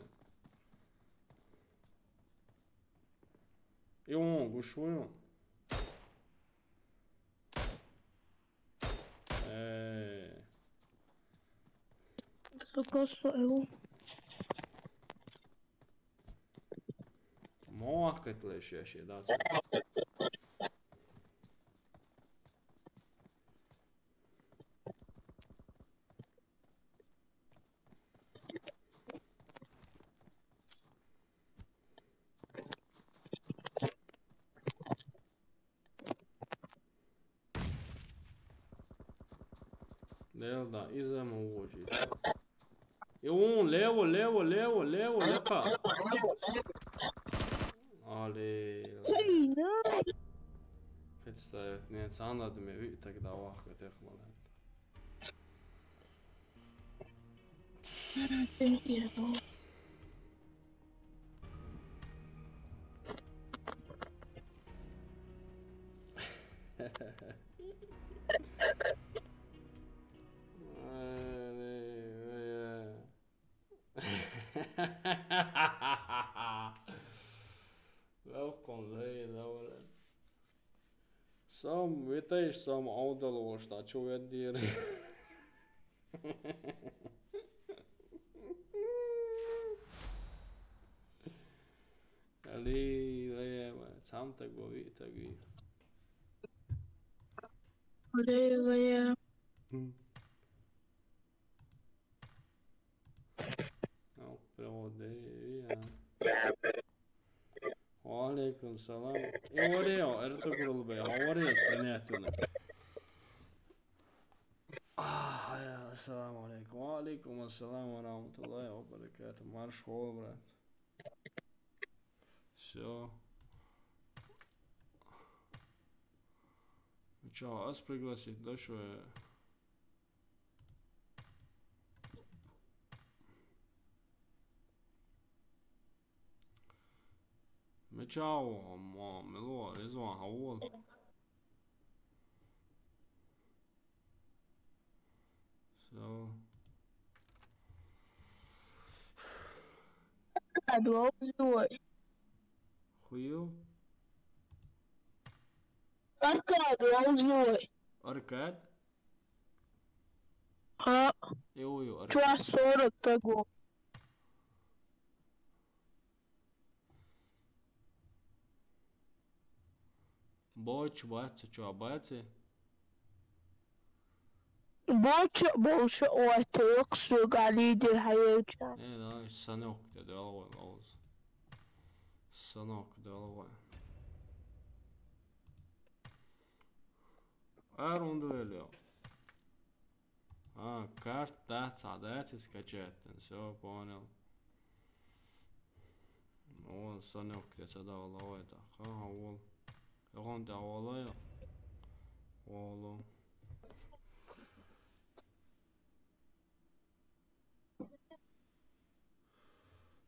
И он, гушуюн. Э. Сука, свою. Ма ваккхийталаш шоаш, да, цо. Лела, да, из ма вожийта. И вон, лево, лево, лево, лево, леха. Али. Представь, не, цхьан адамо виъ таг дӀавахка техмалан. Welcome, ladies and gentlemen. Сам, витайш, сам Ӏовдал волуш дӀа чу веддийра. Али, вай, вай, цхьамма таг ву, виъ таг вийра. Али, вай. М. Ох, проводи, я. Ва алейкум салам. И варио, Эртугрул бей, а варио с понятно. А, я, ассаламу алейкум. Ва алейкум ассалам ва рахматуллахи ва баракатух. Марш хол, брат. Всё. Ну чё, ас пригласить, да, что я? Мича ву, ма, мила ву, Ризван, хьан волу? Всё. Аркад вовзой. Хую? Аркад вовзой. Аркад? А. Ю, ю, аркад. Чё, сорок того? Боча, бац, чё, бац? Боча больше оттёк сюга лидер хаевча. Э, да, санок да долго, лоз. Санок да долго. Ар он дуэлё. А, карта дац, а дац, скачать. Всё, понял. Вон, санок, я ца давал, давай, да. Ха, вол. Вон, да, воло. Воло.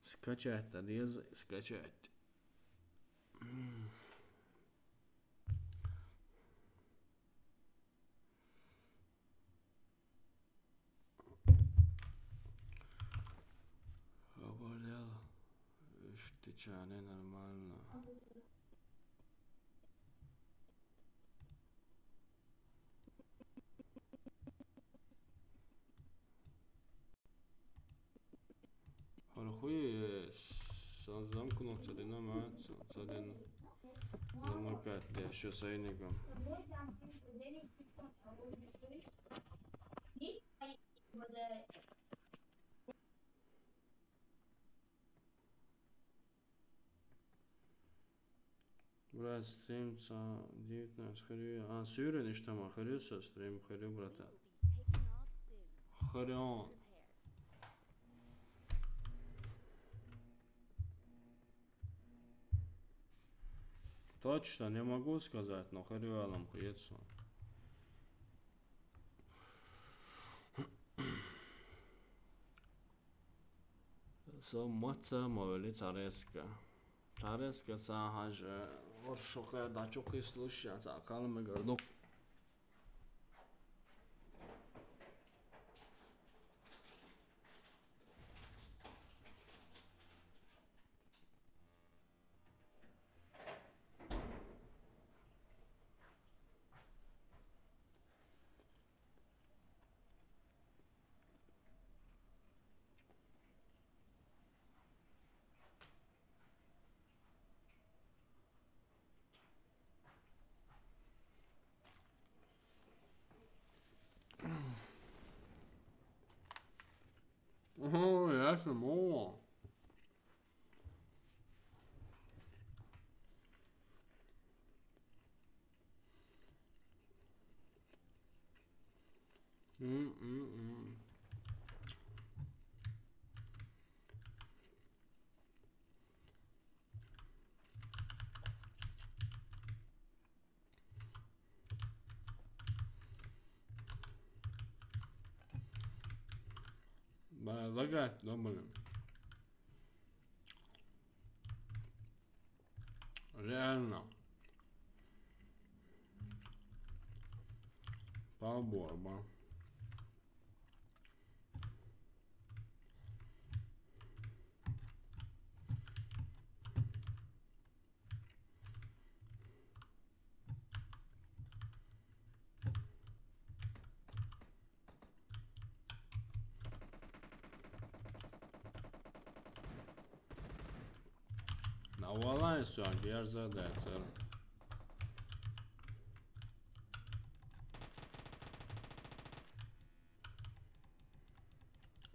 Скачать, да, дез, скачать. Хабар дела. Ишти чане нормально. Хьала хуй, э, сан замкнув ца дина ма, ца, ца дина. Замыкать, я ещё сайнигом. Брат, стрим ца девятнадцать, хьарю. А, суьйран иштта ма, хьарю со стрим, хьарю, брата. Хьарю. Точно не могу сказать, но хьарю алам хуьйцу. Со маца ма вели цареска. Цареска ца хьажа, оршукъе дачукъи слушать, ца калмагар дук. М, м, м. Ба, лагать, да, блин. Реально. Поборба. Na, vallahi şu an bir yer zaten.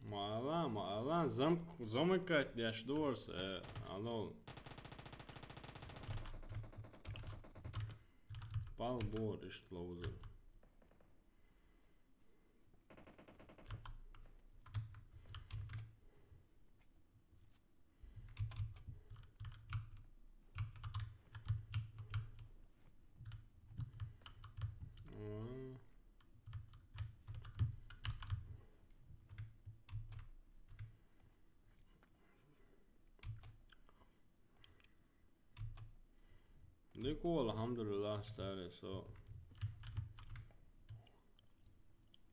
Ма ала, ма ала, зам-, замыкать деш дорс, э, алло. Пал бор ишт лоузер. Dikko, alhamdulillah, stære, så.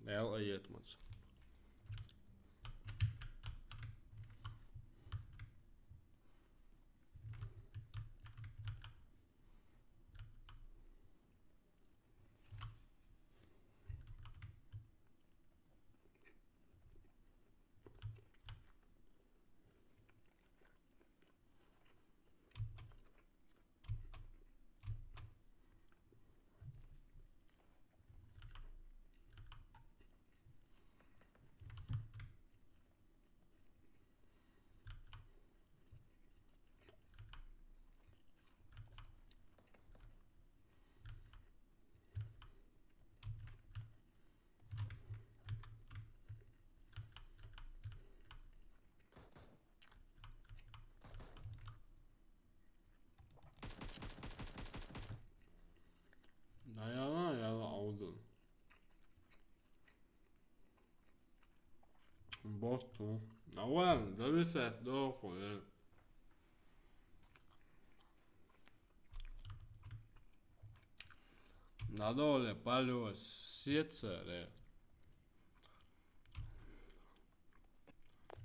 Leo ayetmaz. Najaga, jaga oldu. Botu. Awan, zavisat doko, ja. Nadole paljo sjecere.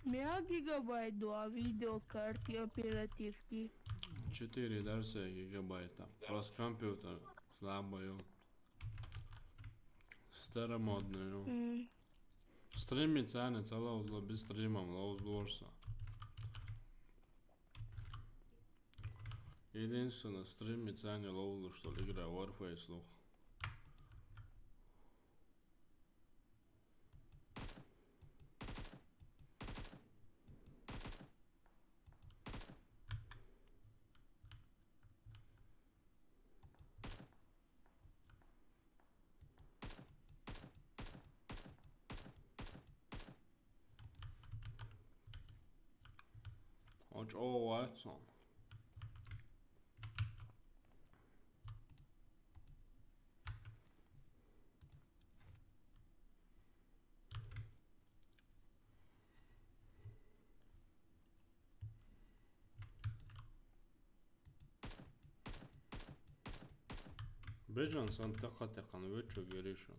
Mea gigabyte doa videokarti operativki. Четыре даже гигабайта. Просто компьютер слабый, ё. Старомодный, ё. М. Стримить цани цала узла без стримом, ла уз лорса. Единственное, стримить цани ла узла, что ли, игра Warface лух. Oč, o, Watson. Бежан сан тақа-тақан вечо геришон.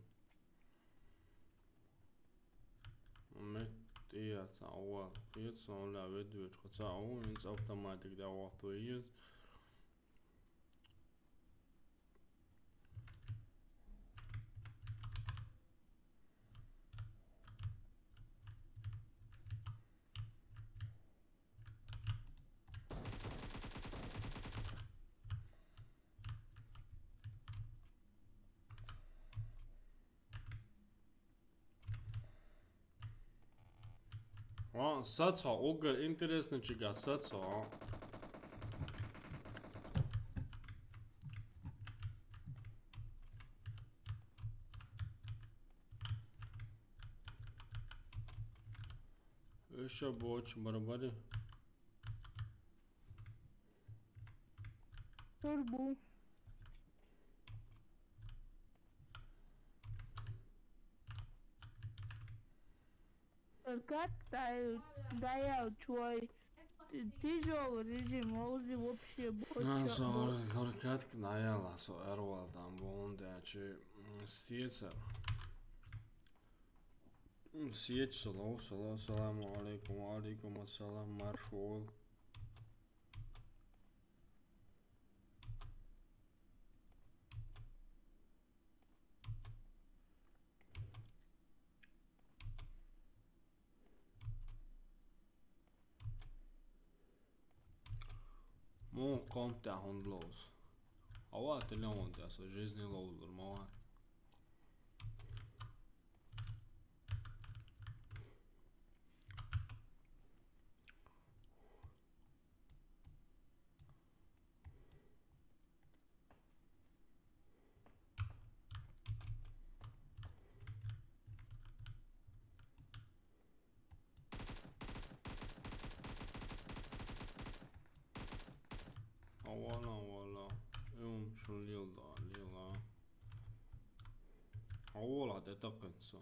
Мет тия ца ова, иет сон ля ведвеч, хоца ова, инц автоматик да вахту иет. А, саца, огар интересно чига, саца, а. Ещё больше барбари. Турбу. Только дай, дай я чуй. Тяжёлый режим, а уже вообще больше. Ан со ор-, оркатк наяла со эрвал там бонде чи, м, стица. М, сиеч, салау, салау, саламу алейкум, алейкум ассалам, маршал. Мон комп тя хунд лоуз. Ава, телефон тя со жизни лоуз дур, мава. Авала, авала. Эм, шун лил да, лила. Авала, де такын со.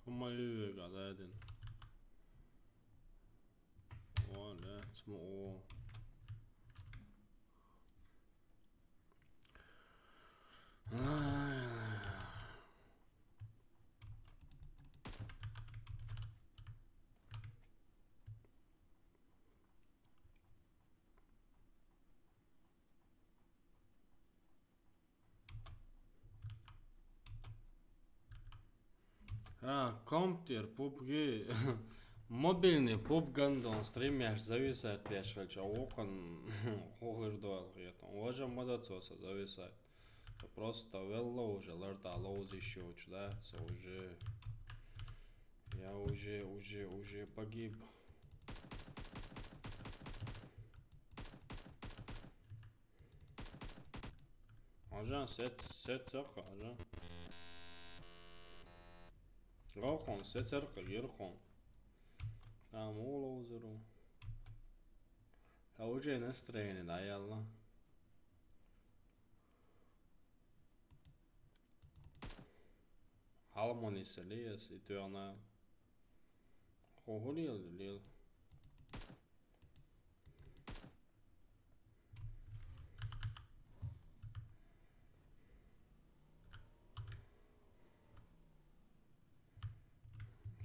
Хумалюе гададин. О, да, смо, о. Ай. А, компьютер, пубги, мобильный пубгандон стримяш зависает пешвальча, окон хохырдуал хетон. Важа мадацоса зависает. Просто велла уже, ларта лоуз ещё, да, со уже, я уже, уже, уже погиб. Ажан, сет, сет саха, ажан. Гохун, сет сарха, гирхун. Там уло узеру. А уже настроение, да, ялла. Халмони селиес, и ты она. Хохули лил.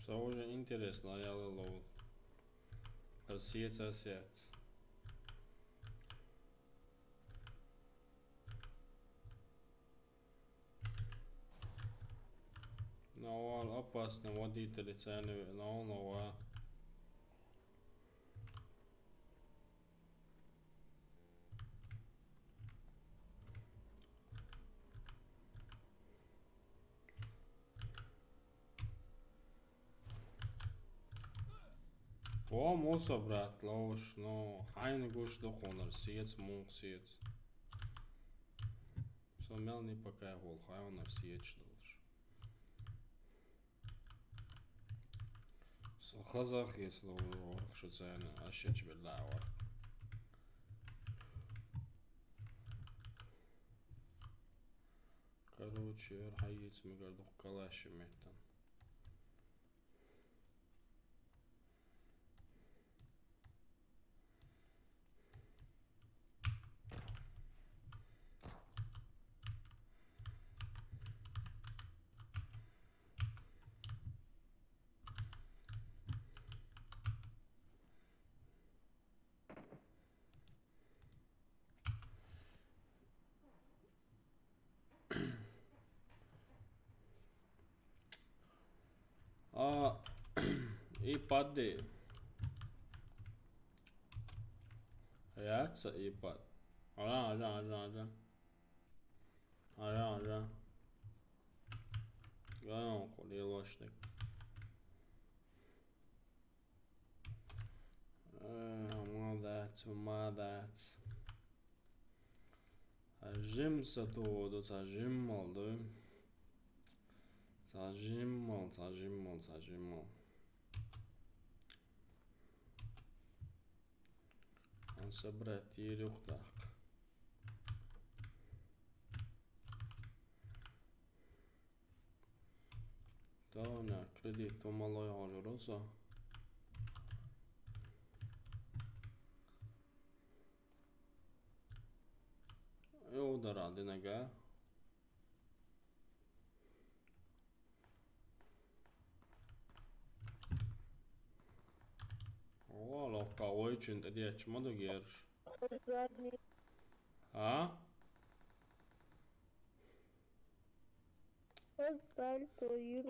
Со уже интересно, а я ловил. Осец, осец. Но он опасно, водители цены, но он ова. О, муса, брат, лоуш, ну, хайны гуш дохонар, сиец, мух, сиец. Со мел не пока гол, хайонар, сиец, долш. Со хазах, если лоуш, шуцайна, а ще чебелла, ава. Короче, эр хайец, мегар дух калаши меттан. А, и пади. Яца и пад. Ара, ара, ара, ара. Ара, ара. Ган, кулилошник. Э, молодец. Цу ма дац. Цхьа жимма сатугӀу ду, цхьа жимма ду. Цхьа жимма, цхьа жимма, цхьа жимма. Ан собрать йийр юха даккха. Товна кредит тумалой хожур со. Йовдара динага. О, локка ойчун тӀадечча ма ду герш. А? Сальто йир.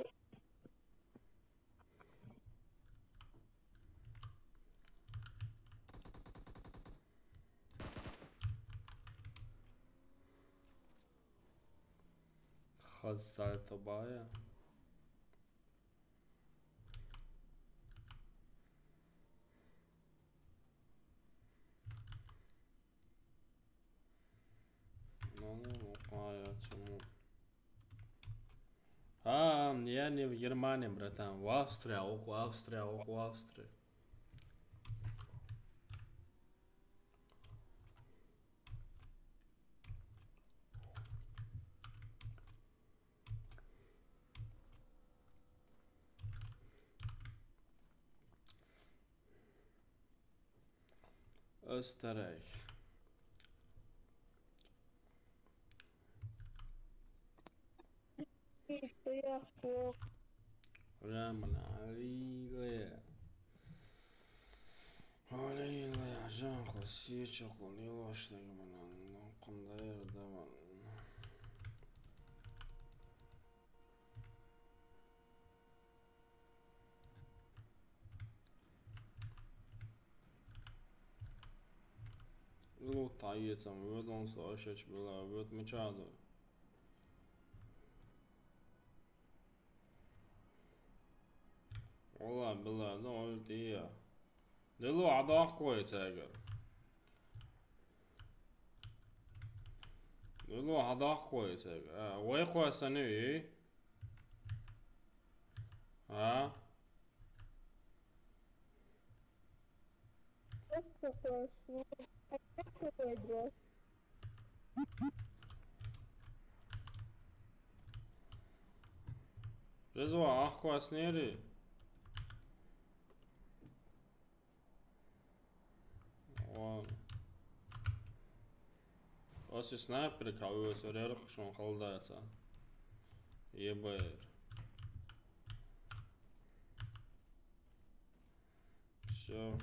Хаззар тобая. Ну, ну, ну, а я чему? А, я не в Германии, братан, в Австрии, а, в Австрии, а, в Австрии. Österreich. Рәмән алейкум. Алейкум, жан хосича кулилоштаг манан, нокунда ердаман. Лут тайецам, вёд он со ашач была, вёд мачадо. Вала была, да, ультия. Дело адахкой цега. Дело адахкой цега. А, вай кой сани? А? Резва, ахквас нери. Ладно. Оси снайпер кавиос, рерх шон халдается. Е Б Р. Всё.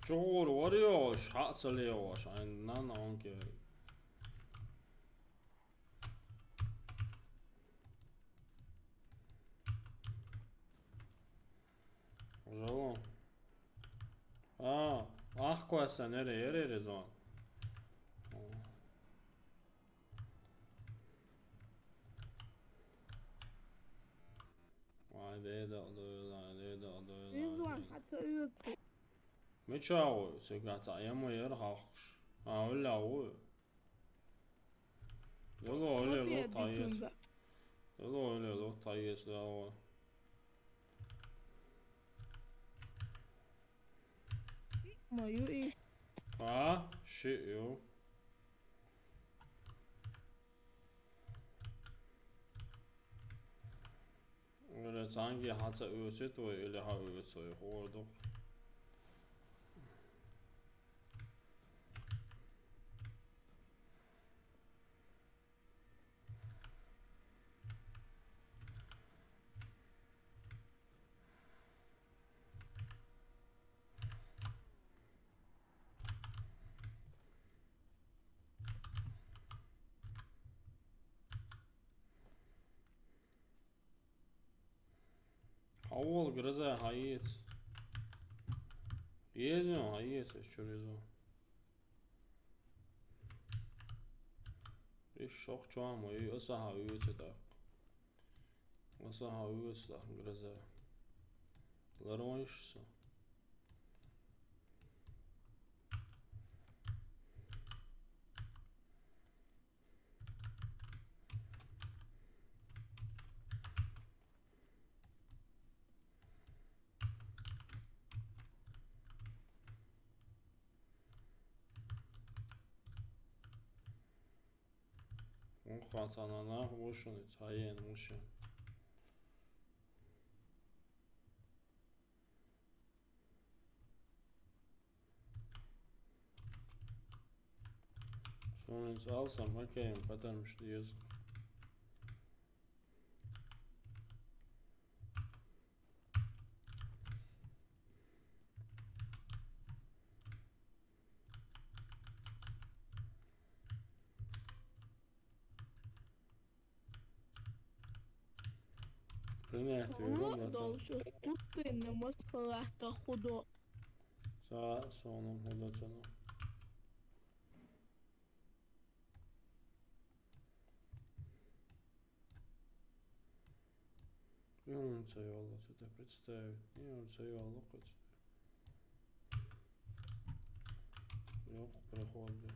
Чугур вариош, хацалиош, айн нан онке. Ужало. А, ахквасан, эре, эре, резон. Вай, деда, дойлай, деда, дойлай. Резон, хата юрту. Мичау, сега ца, ямо ер хахш. А, уля, у. Йоло, оле, ло таес. Йоло, оле, ло таес, да, о. Мою и. А, ши, ю. Оле, цанги хаца уцит, ой, или ха уцит, ой, хордук. Хавол грыза хаец. Езо хаец, чё резо. Ишшохчома ю, аса хьа уьйцу тӀаккха. Аса хьа уьйцу тӀаккха, гроза. Ларониш со. Унхацана нах вушуниц, хьаен вушун. Суниц алсам, окей, потому что езу. Принять. Худо вирума, да? Должен тут ты на мост халата худо. Са, соном худо цана. Ну, он ца йолла цу тӀа представить. Не, он ца йолла кхуьц. Йоккха проходит.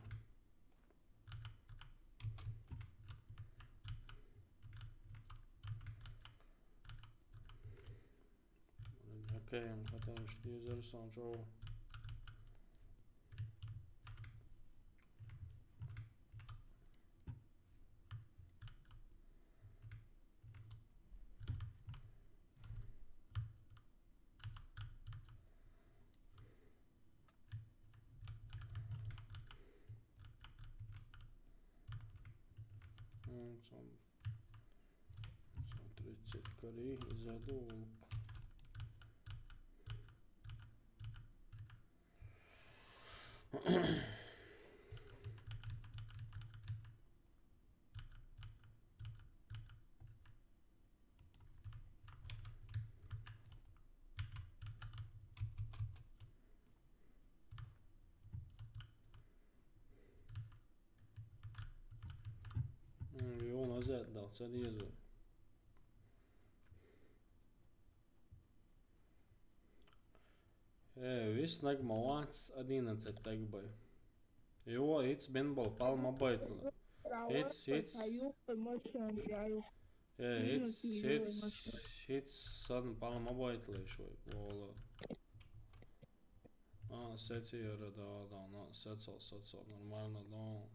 Окей, потому что не зарисован, чё? М, сам, сам тридцать кари задул. М, юн азет дал, ца дезу. Э, виснаг ма вац одиннадцать так бы. Йо, хӀинц бен бал пал ма байтла. ХӀинц, хӀинц. Э, хӀинц, хӀинц, хӀинц сан пал ма байтла шой. Вола. А, сети яра, да, да, на, сецал, сецал, нормально, да.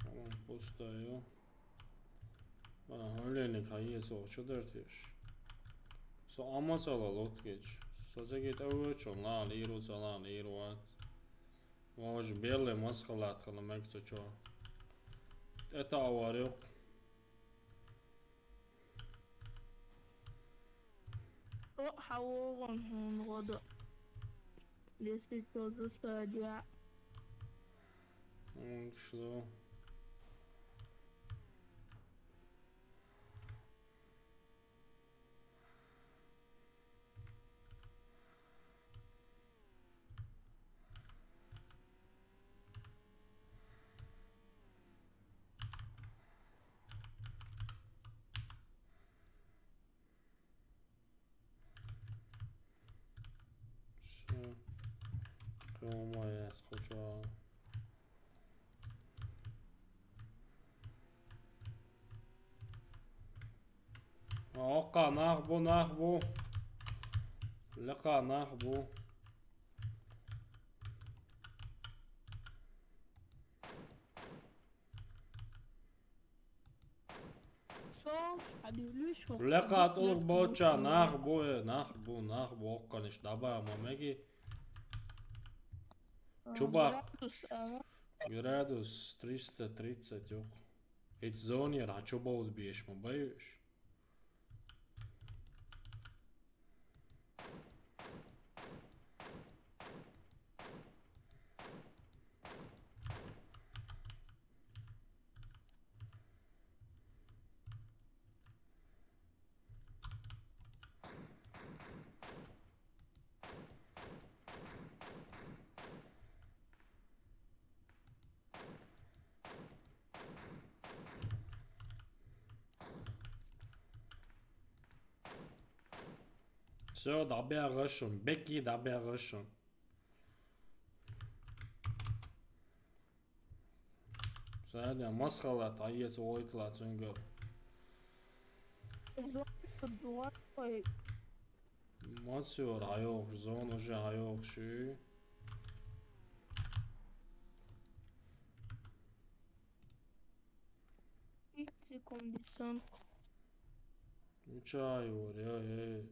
Вон пустая. А, олени кайе со чудертеш. Со амасала лоткеч. Со зеге тавочо на лиру сала лиру ат. Вож белле масхалат хана мекцо чо. Это аварюк. О, хавогон хун года. Если что, засадя. М, что? Всё. Кому моя скучала? Окка, нах бу, нах бу. Лека, нах бу. Сол, а дивлюсь, вот. Лека, толук боча, нах бу, э, нах бу, нах бу, окка, ниш, дабай, ама меги. А, чубак. Градус, а. Градус триста тридцать, ох. Эти зоне, а чё баут бьешь, ма боишь? Всё, дӀабегӀ шун, Бекки, дӀабегӀ шун. Саьда масхалат, айец войтла цунгар. Зон дурой. Масюр, айох, зон уже айох ши. Икси кондисон. Учай, ор, я, я.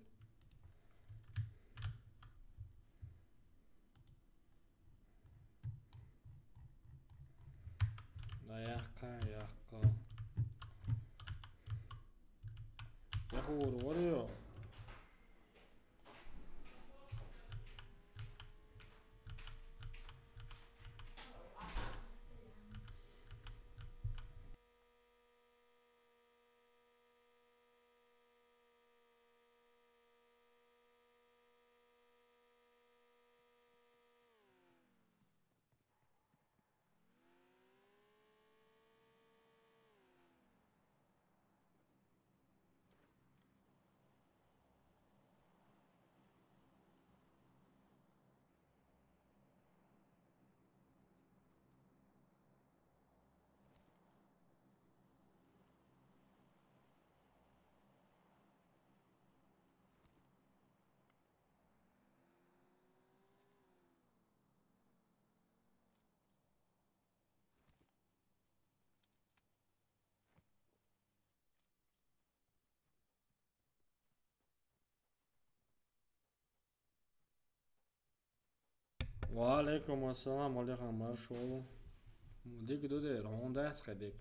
Да яхха, яхха. Яхур, ор, я. Ва алейкум ассалам, Алихан, маршо. Дик дудер, онда хедик.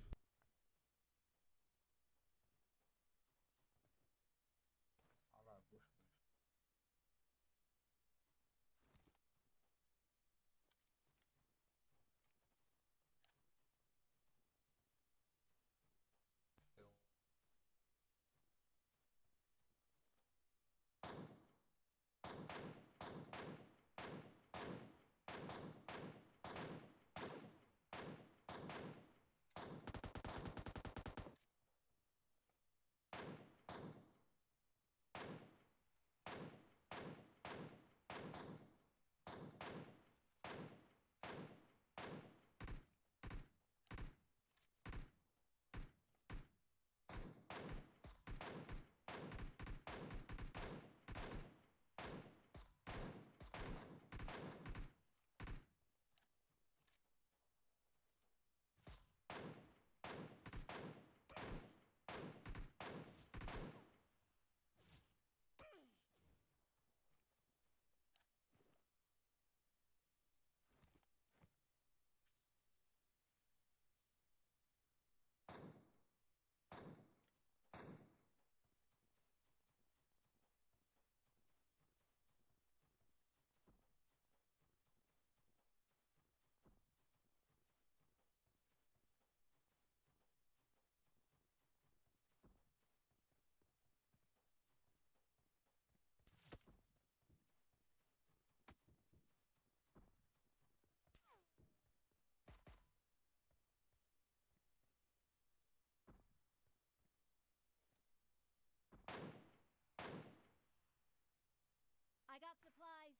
I got supplies.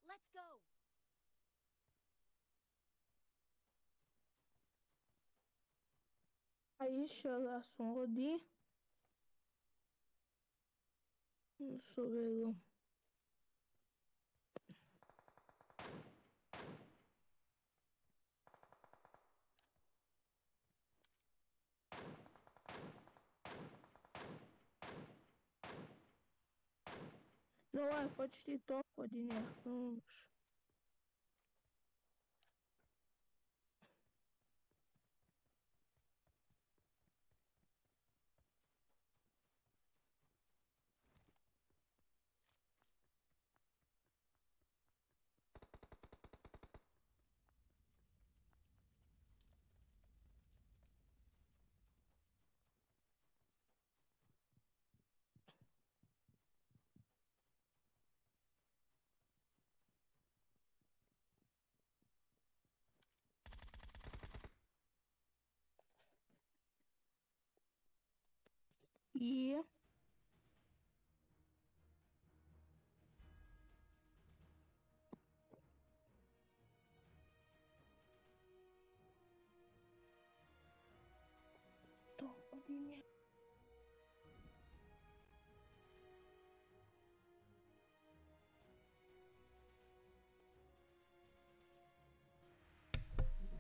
Let's go. Aisha la songodi. Sovelo. Давай, почти топ один я. Ну уж. И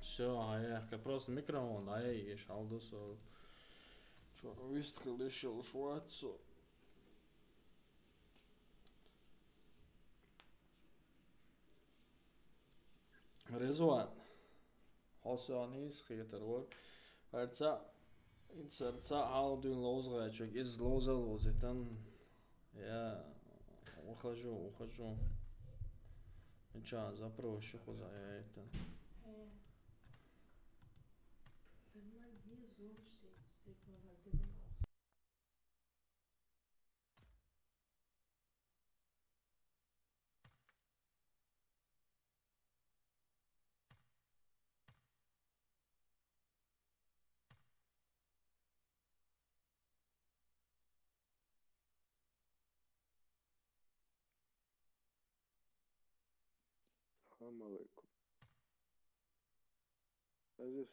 Всё, а я как просто микрофон, а я ешь алдус. Чё, вистхил ишел швацу. Резван. Хосониз хетер вор. Арца. Инсарца алдуин лозгачук из лоза лозитан. Я ухожу, ухожу. Ничего, запрошу хоза я это. Салам алейкум. Азиз.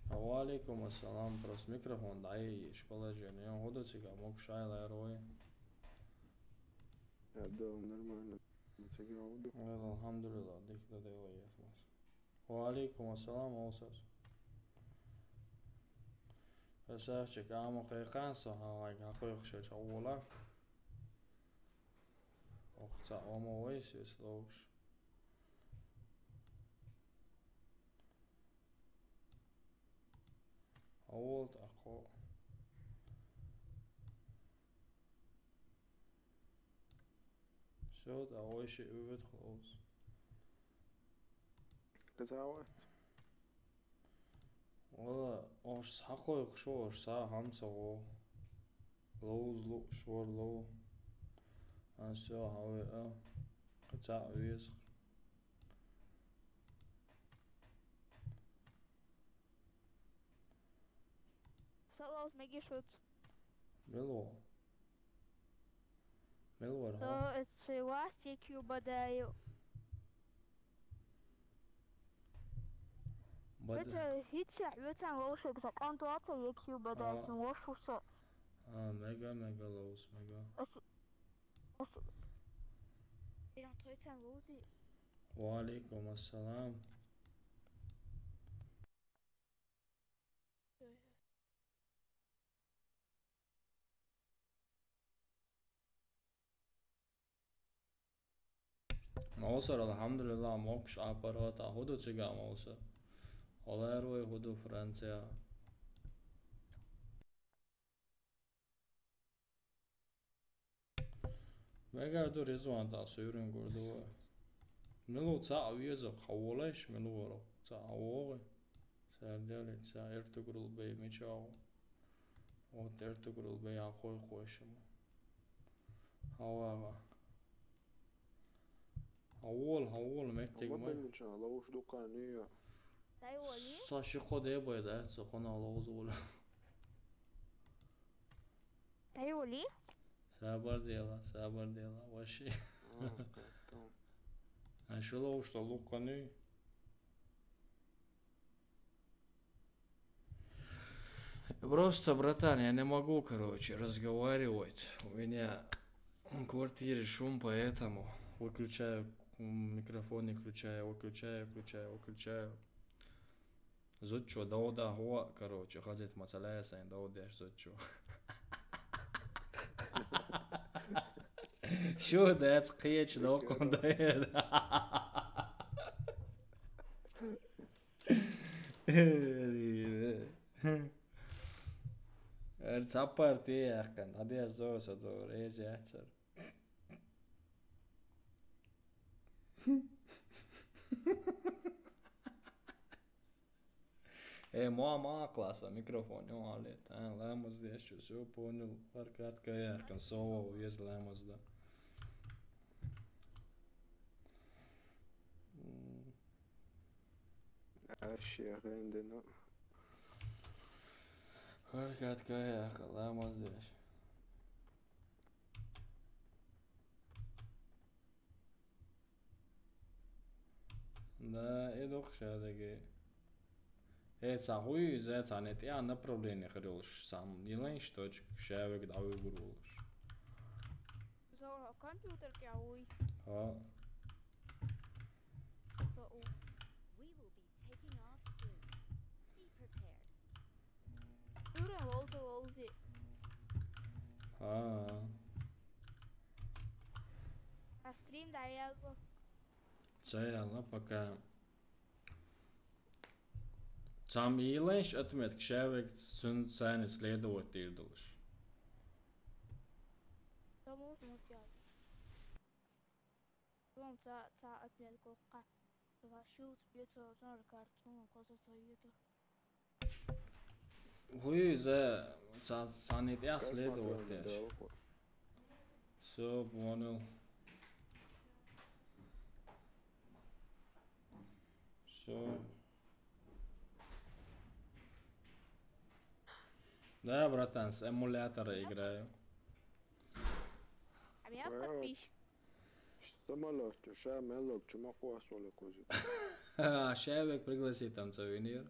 Ва алейкум ассалам, просто микрофон дайиш положение. Худу цига мог шайла рой. Я дал нормально. Цига худу. Алхамдулилла, дик да дела яхмас. Ва алейкум ассалам, олсас. Эсахчик аму хайхан со хавай хахой хшер чавула. Охца омо вайсис лоуш. Аволт ако. Всё, да, ойши увет хлоус. Казава. Вала ош сахой хшо ош са хамса го. Лоуз лу швар лоу. А всё, хаве а. Кыца виз. Салаус меги шут. Мело. Мелвар. То это власть я кью бодаю. Бад. Это хитя, это лошадь, закон туата я кью бодаю, А. Лошуса. А, мега, мега лоус, мега. Ас... Ас... Перед троицем лоузи. Ва алейкум ассалам. Мосар, алхамдулилла, мокш апарата худу цига мосар. Олар вай худу Франция. Мегар ду Ризван да суюрин гурду. Милу ца авьеза хаволаш, милу воро. Ца авогы. Сардели ца Эртугрул бей мечау. Вот Эртугрул бей ахой хойшему. Хавага. Хавол, хавол, меттиг Ама май. Бенича, лауш дуканио. Тайволи? Са шико де бай да, са кона лоуз вола. Тайволи? Сабар дела, сабар дела, ваши. А, как там. А шо лоуш то луканы? Просто, братан, я не могу, короче, разговаривать. У меня в квартире шум, поэтому выключаю м, микрофон, не включаю, выключаю, включаю, выключаю. Зодчо, дауда хуа, короче, хазет мацалая сайн, даудеш зодчо. Шо дац кыч, да, конда. Эр цапар те яхкан, адя зоса до, рез яцар. Э, моя мама класса, микрофон, ну, алет, а, ламаз здесь, что, всё, понял, паркатка, я, консола, уезд ламаз, да. Аш яхын дена. Хар кат кая, кала мазеш. Да, и дохшадаге. Э, ца хуй, за ца не тя направление хрилш сам. Илэн шточек шавек да уйгурулш. Зо компьютер тя уй. А. То у. We will be taking off soon. Be prepared. Юрэ волто волзи. А. А стрим да ялго. Цаяла пока. Цам илэнш отметка шавек сун цани следовать тирдулш. Тому смутьял. Вон ца, ца отметка ка. Защут спецоцон картон коза совету. Хуй за ца, цани тя следовать тяш. Всё, понял. Всё. Да, братан, с эмулятора играю. А меня подписчик. Самолёт, ша мелок, чума куасоле козит. А, шавек пригласить там сувенир.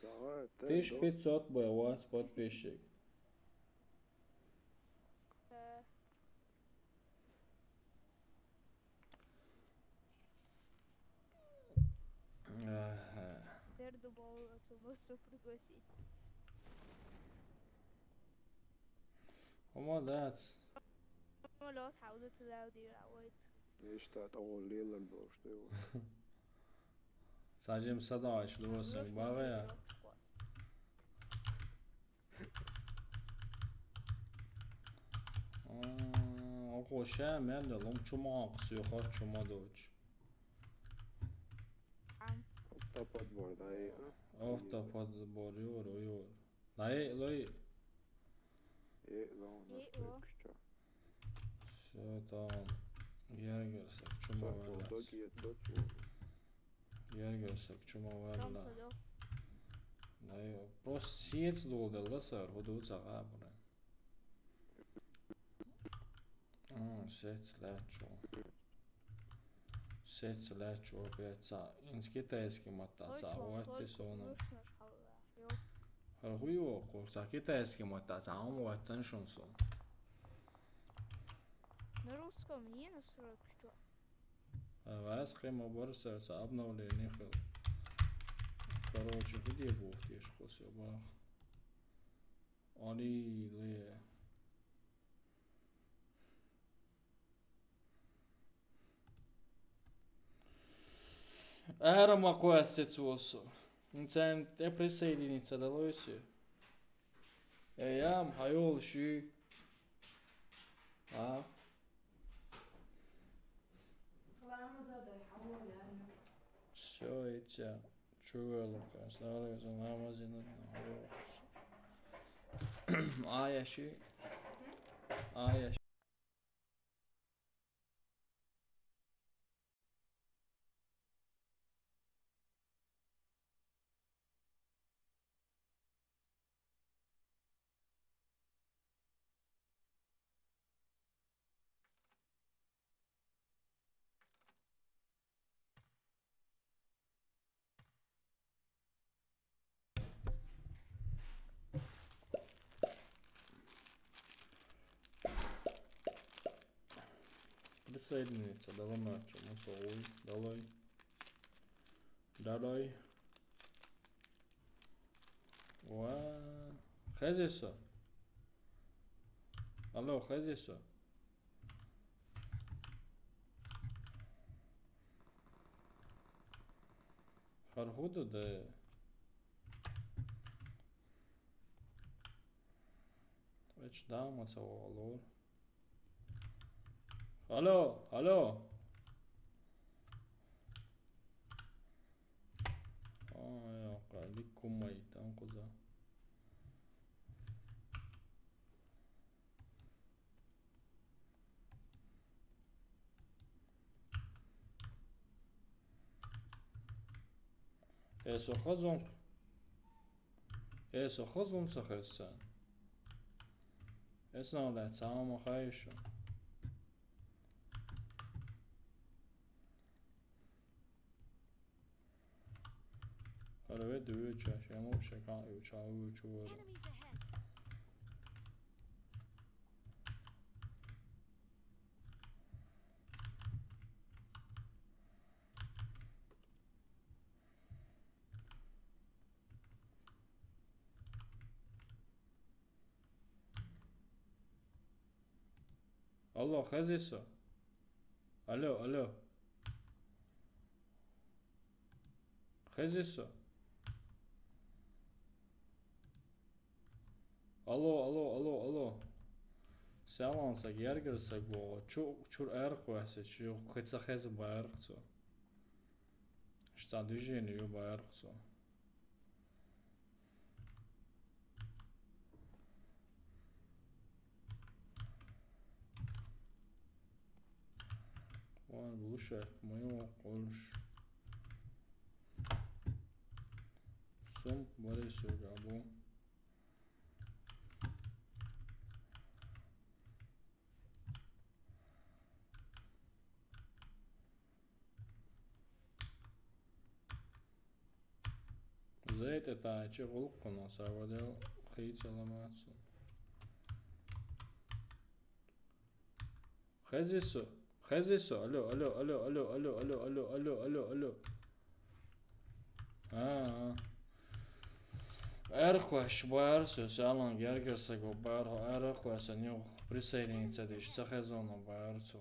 Давай, ты Тысяча пятьсот бы у вас подписчик. Э. Ага. Дерду было, что вас пригласить. Молодец. Самолёт, how did you allow the right? Ишта того лилан был, что его. Сажим садаш, луосен, багая. Окоша, мен да лом чума, ксю хар чума доч. Автоподбор, да, и, а? Автоподбор, юр, юр. Лай, лай. Э, ло, у нас. Всё, там. Гергерсек чума валас. Гергерсек чума валас. Лай, просто сиец долдалла сар, худу цагабра. М, сиец лячу. Сеца лячу опять ца. Инс китайский матта ца. Уатти сону. Хуйо, ца китайский матта ца. Ам уаттан шун сон. На русском не настройка, что? А вас хема борса ца обновление хыл. Короче, где бух теш хос я бах. Они ле. Ара ма куасец уосо. Инцент э присоединиться далоси. Э, ям, хайол ши. А? Всё, и тя. Чуэлука, сарэ за намазина. А, я ши. А, я ши. Присоединиться, давай, Марчо, мы целуем, давай. Давай. Уа. Хезесо. Алло, хезесо. Хархуда да. Эч дама цавалор. Алло, алло. Ай, акъа, ликкумай, танкуда. Э, со хаза хӀунда? Э, со хаза хӀунда ца хеза царна? Эс нах дац, цхьа хӀума ма хаьий шуна. ХӀара ведда вуьйча, шен луъу шен кхаъ юуча вуьйча вара. Enemies ahead! Алло, хезий со? Алло, алло. Хезий со? Алло, алло, алло, алло. Саьлан саг, гергара саг боху. Чу, чура аьрру кхоьссича, юха кхин ца хеза баьрра цо. Ш цхьа движение ю баьрра цо. Ван глушарь, ма йогӀу къуьллуш. Сумка баре соьга бу. Зайтайтачи гӀулакх хьуна, сагӀа дел хийцаламац. Хезий со? Хезий со? Алло, алло, алло. А, а. Аьрру кхоьссича баьрра со, саьлан гергара саг баьрра, аьрру кхоьссина юха присоединиться дича, ца хезна баьрра цо.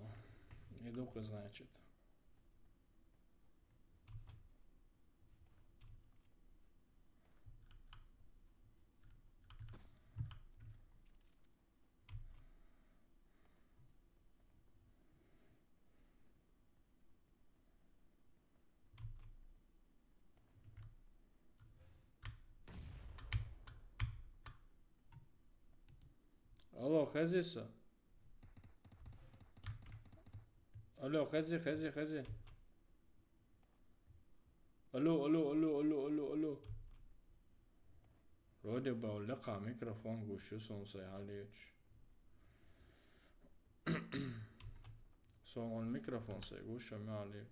И ду-кх, значит. Алло, хезий со? Алло, хезий, хезий, хезий. Алло, алло, алло, алло, алло, алло. Вроде бы лекха микрофон гуш ю суна сай хьалеча. Суна микрофон сай гуш ю хьалеча.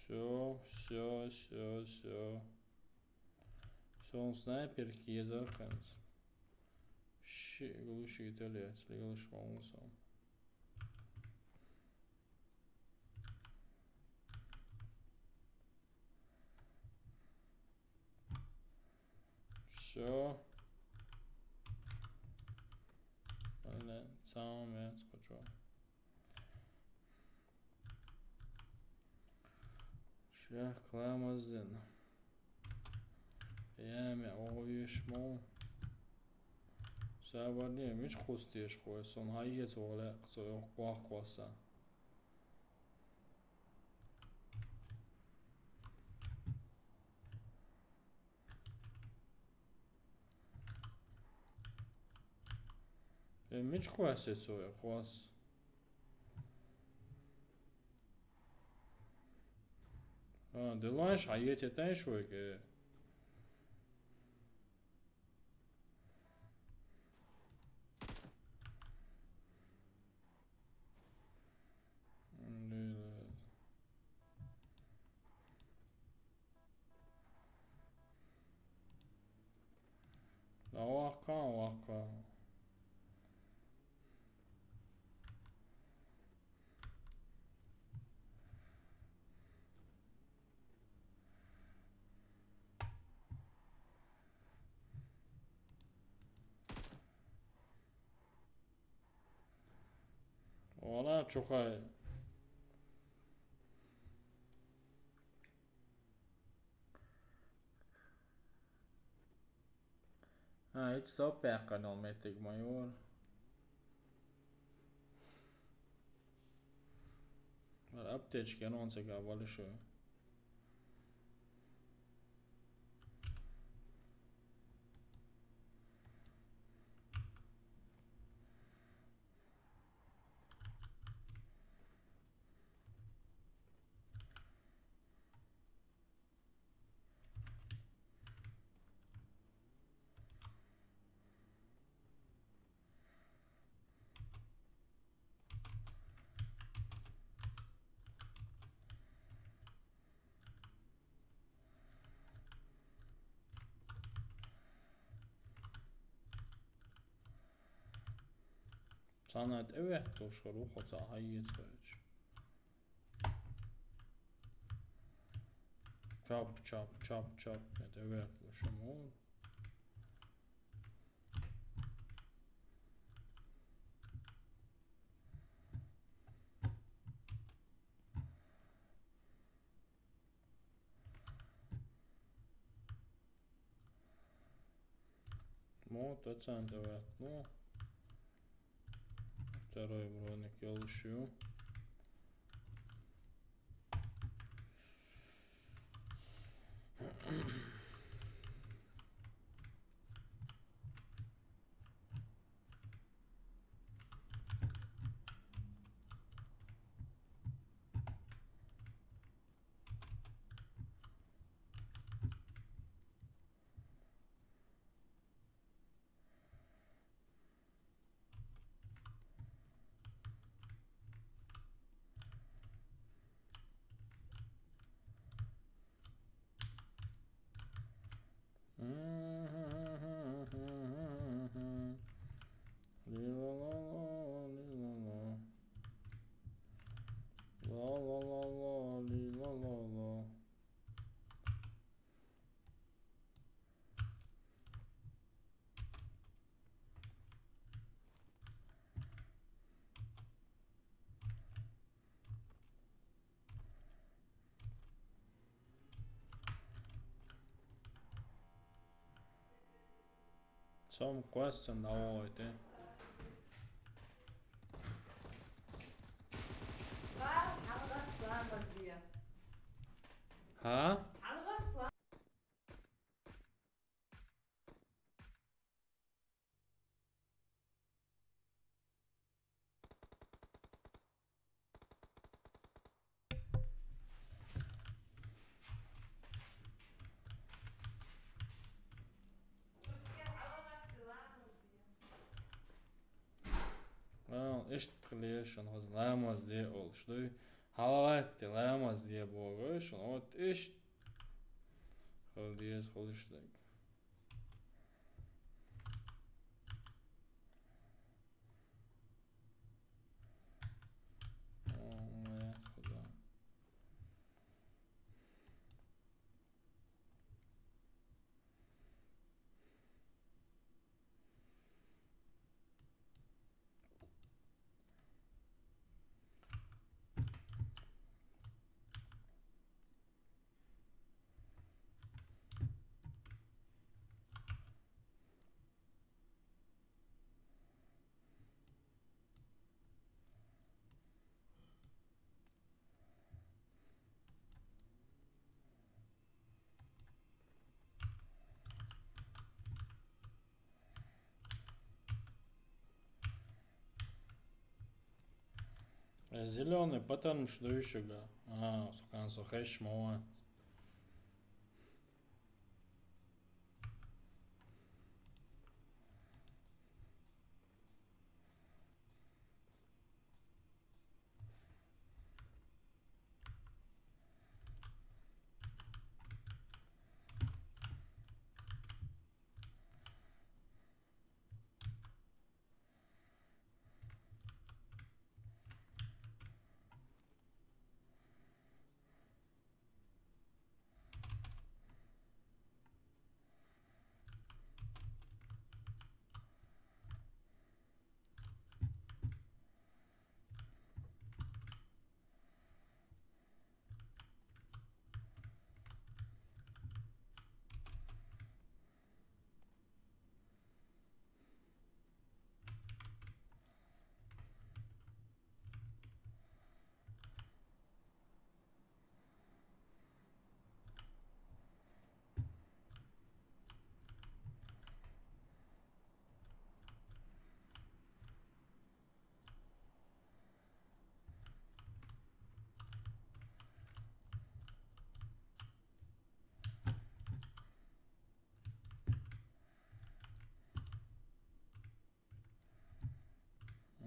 Всё, всё, всё, всё. Суна снайперка езар хӀинца. Ши глушитель яц, лелаш вон суна. Всё. Блин, самый менс хочу. Шех кламаздин. Яме, о, еш мо. Сабарни, мич хустеш хой, сон хайец вале, цо квах кваса. Э, мич кваса цо квас. А, делаешь, а я тебе тайшуйке. Ваха, ваха. Вала чухай. А, ит стоп яьккхана меттиг ма юр. Аптечка нон цега валишо. Цхьанна тӀеветта луш хир ву, хӀо цхьа хьаэца хьоьжуш. Чап, чап, чап, чап, тӀеветта луш мо. Мо, тӀе цхьанна тӀеветта, ну. Второй броник йолуш ю. Ли-ла-ла-ла, ли-ла-ла. Ла-ла-ла-ла, ли-ла-ла-ла. Цом квассан дӀавогӀуьйту. ХӀа? Вау, иштта хилла шуна хаза ламаз де олуш дуй. ХьалагӀатта ламаз де боху шуна, вот иштта хила деза хуьлуш дерг. О, моя худа. Зелёный патармаш дуй шуьга? А, со кхана со хезаш ма вац.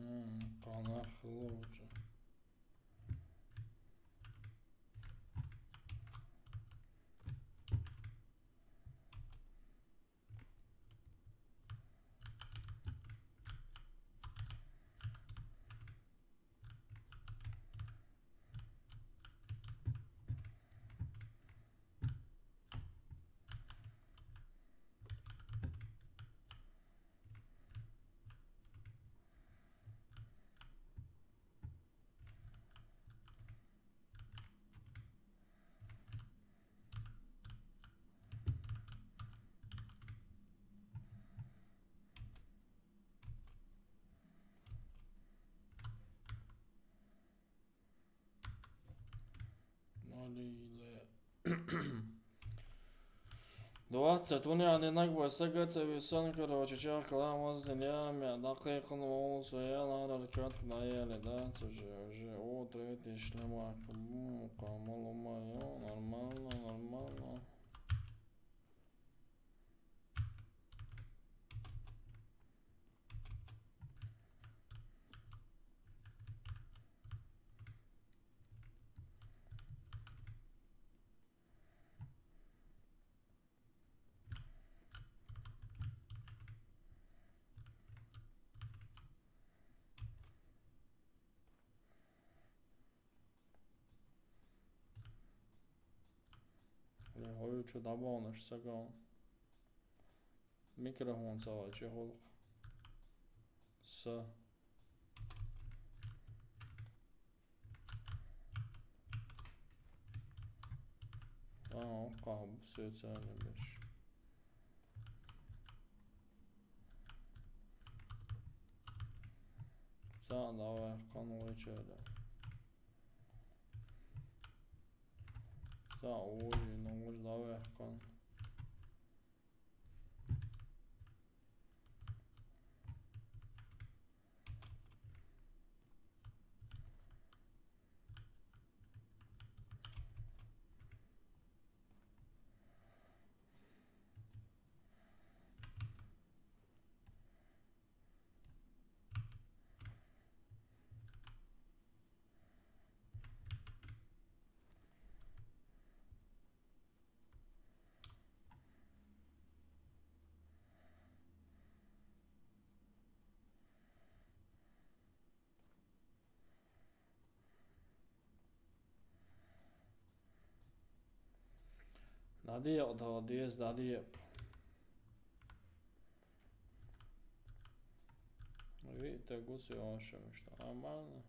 М, къанах лучше. Двадцать. Уни ани нагбой сагацави сан, короче, чакла мазин я, мя дакъикъан валсу я, ларар кётк наели, да, цужи, уже, о, третий шлемак, м, камал умаю, нормально, нормально. Ле, хьо чу дӀабоалаш сагал. Микрофон ца вачи хӀулкъ. Са. А, къаб, сецани беш. Ца, давай, къан вачада. Ца, ой, ну, давай, къан. Надя, да, дез, Надя. Видите, гуси он что, нормально.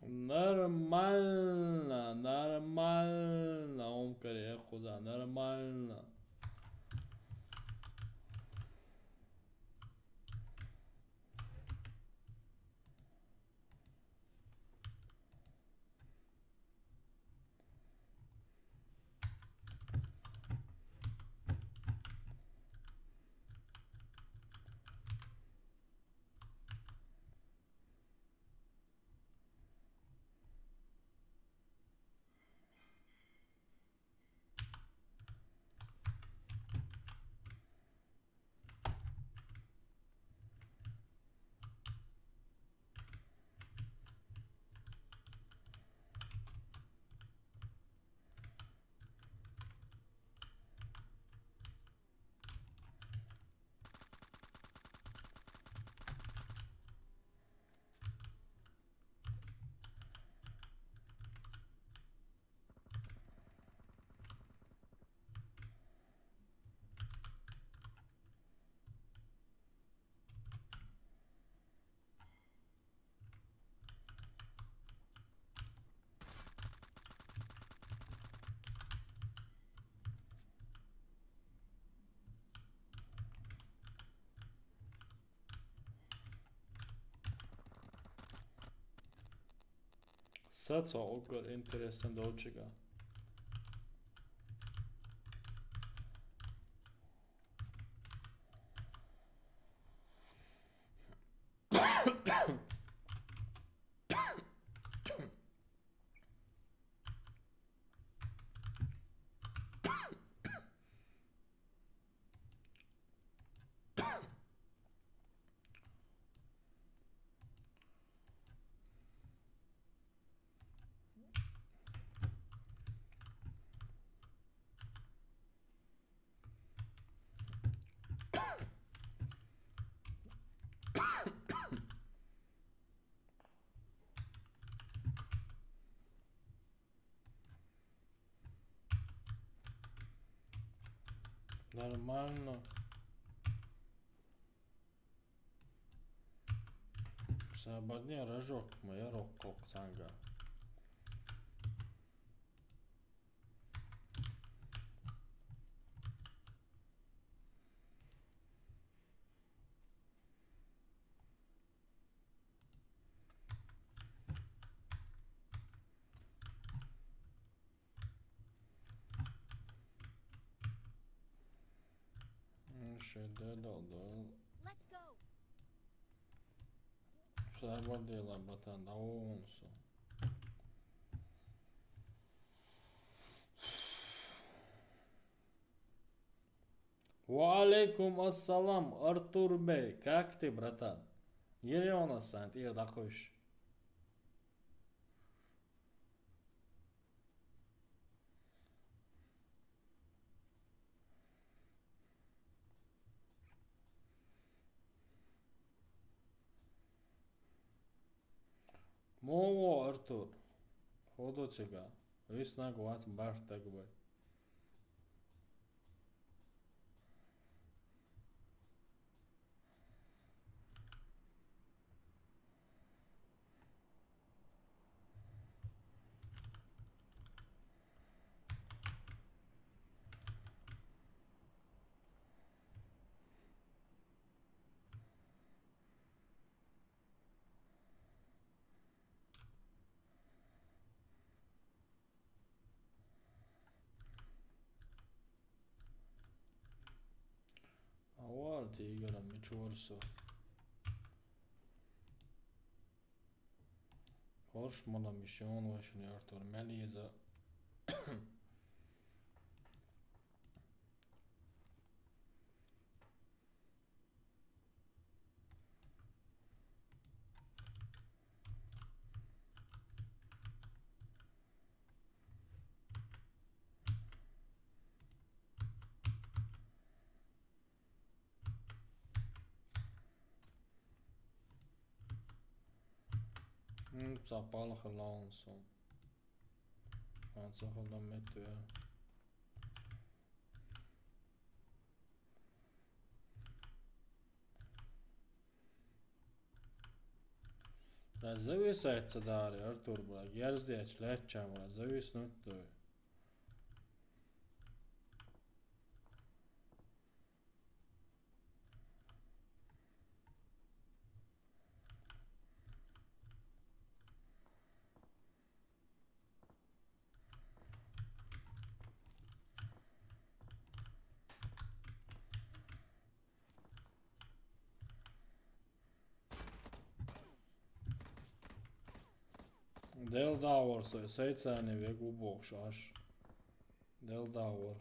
Нормально, нормально, он корея куда, нормально. Sacīja, ka interesanti dočika. Нормално. Сабадни ражок ма ярок кок санга. М, шеде дал дал. Let's go. Сабадила батан да онсо. Ва алейкум ассалам, Артур Бей. Как ты, братан? Ерёна сант, ир дакуш. Мово, Артур. Ходочега. Виснаг вац бартаг бай. Авал тигра мичурсо. Хорш мана мишон вашни Артур Мелиза. М, цапал хылаунсон. Анца хылдан метуя. Да зависает ца дари, Артур, бра. Герздеч лечам, бра. Зависнуть той. Del davor se-, seitsēni vegu bokšaš. Del davor.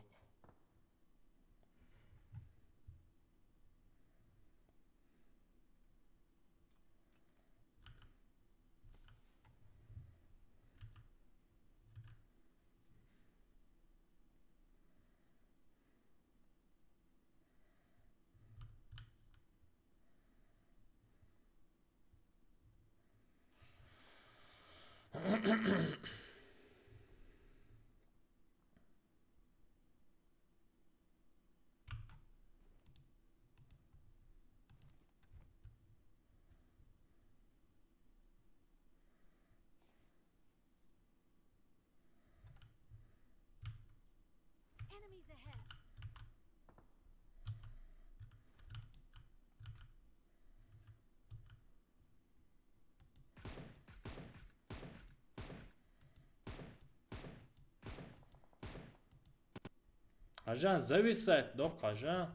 Enemies ahead. Хьажан, зависать доккха, хьажан.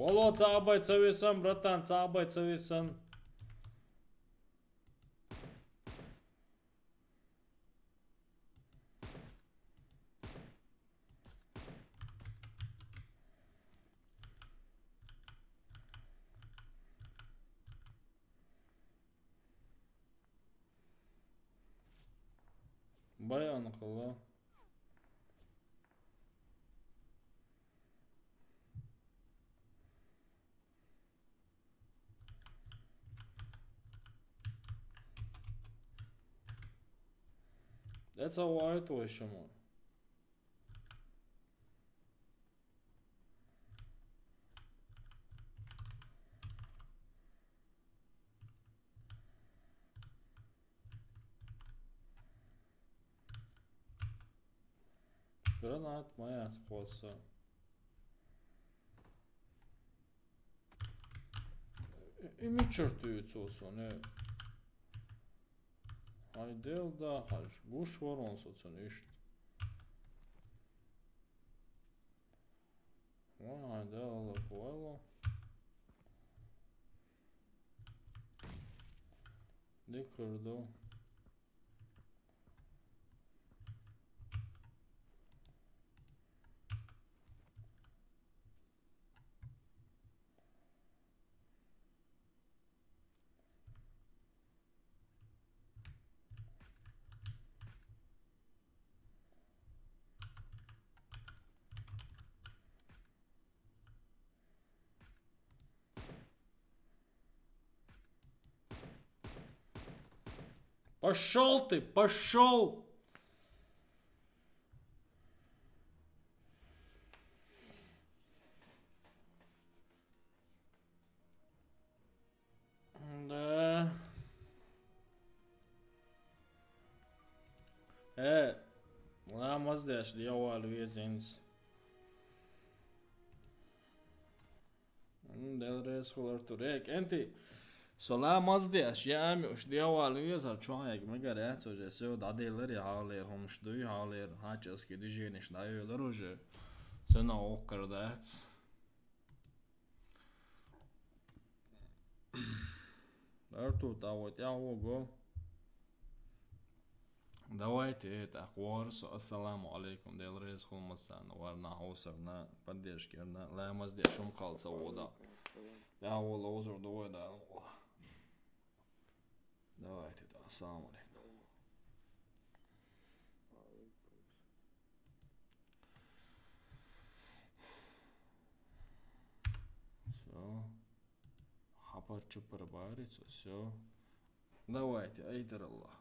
Вало, цӀа бай, ца висан, братан, цӀа бай, ца висан. Баян хала. That's how I told someone. Гранат моя схваса. Ими чертуется, не. Ай, дел да, хаш. Гуш ворон соцен ишт. Вон, ай, дел да, куэло. Дикурду. Пошёл ты, пошёл! Да. Э, ла маздеш, дьявол везенц. М, Дела реза хула, Артур. Э, кӀентий, со ла маздеш, я ами уж дьявол везар, чуяг мегар яц уже, всё, дӀаделлар я хьалер, хӀумаш дуй хьалер, хьачаски движенеш дӀайойлар уже. Цена оккар дац. Артур, тӀа вай тӀехьа вого. Давайте, это, ахварсо, ассаламу алейкум, Дела реза хула массарна, варна, хьовсарна, поддержка ярна, ла маздеш, шум кхалца вода. Я вола узур, давай, да. Давайте, да, ассаламу алейкум. Всё. Хабар-чупар барица, всё. Давайте, айдар Аллах.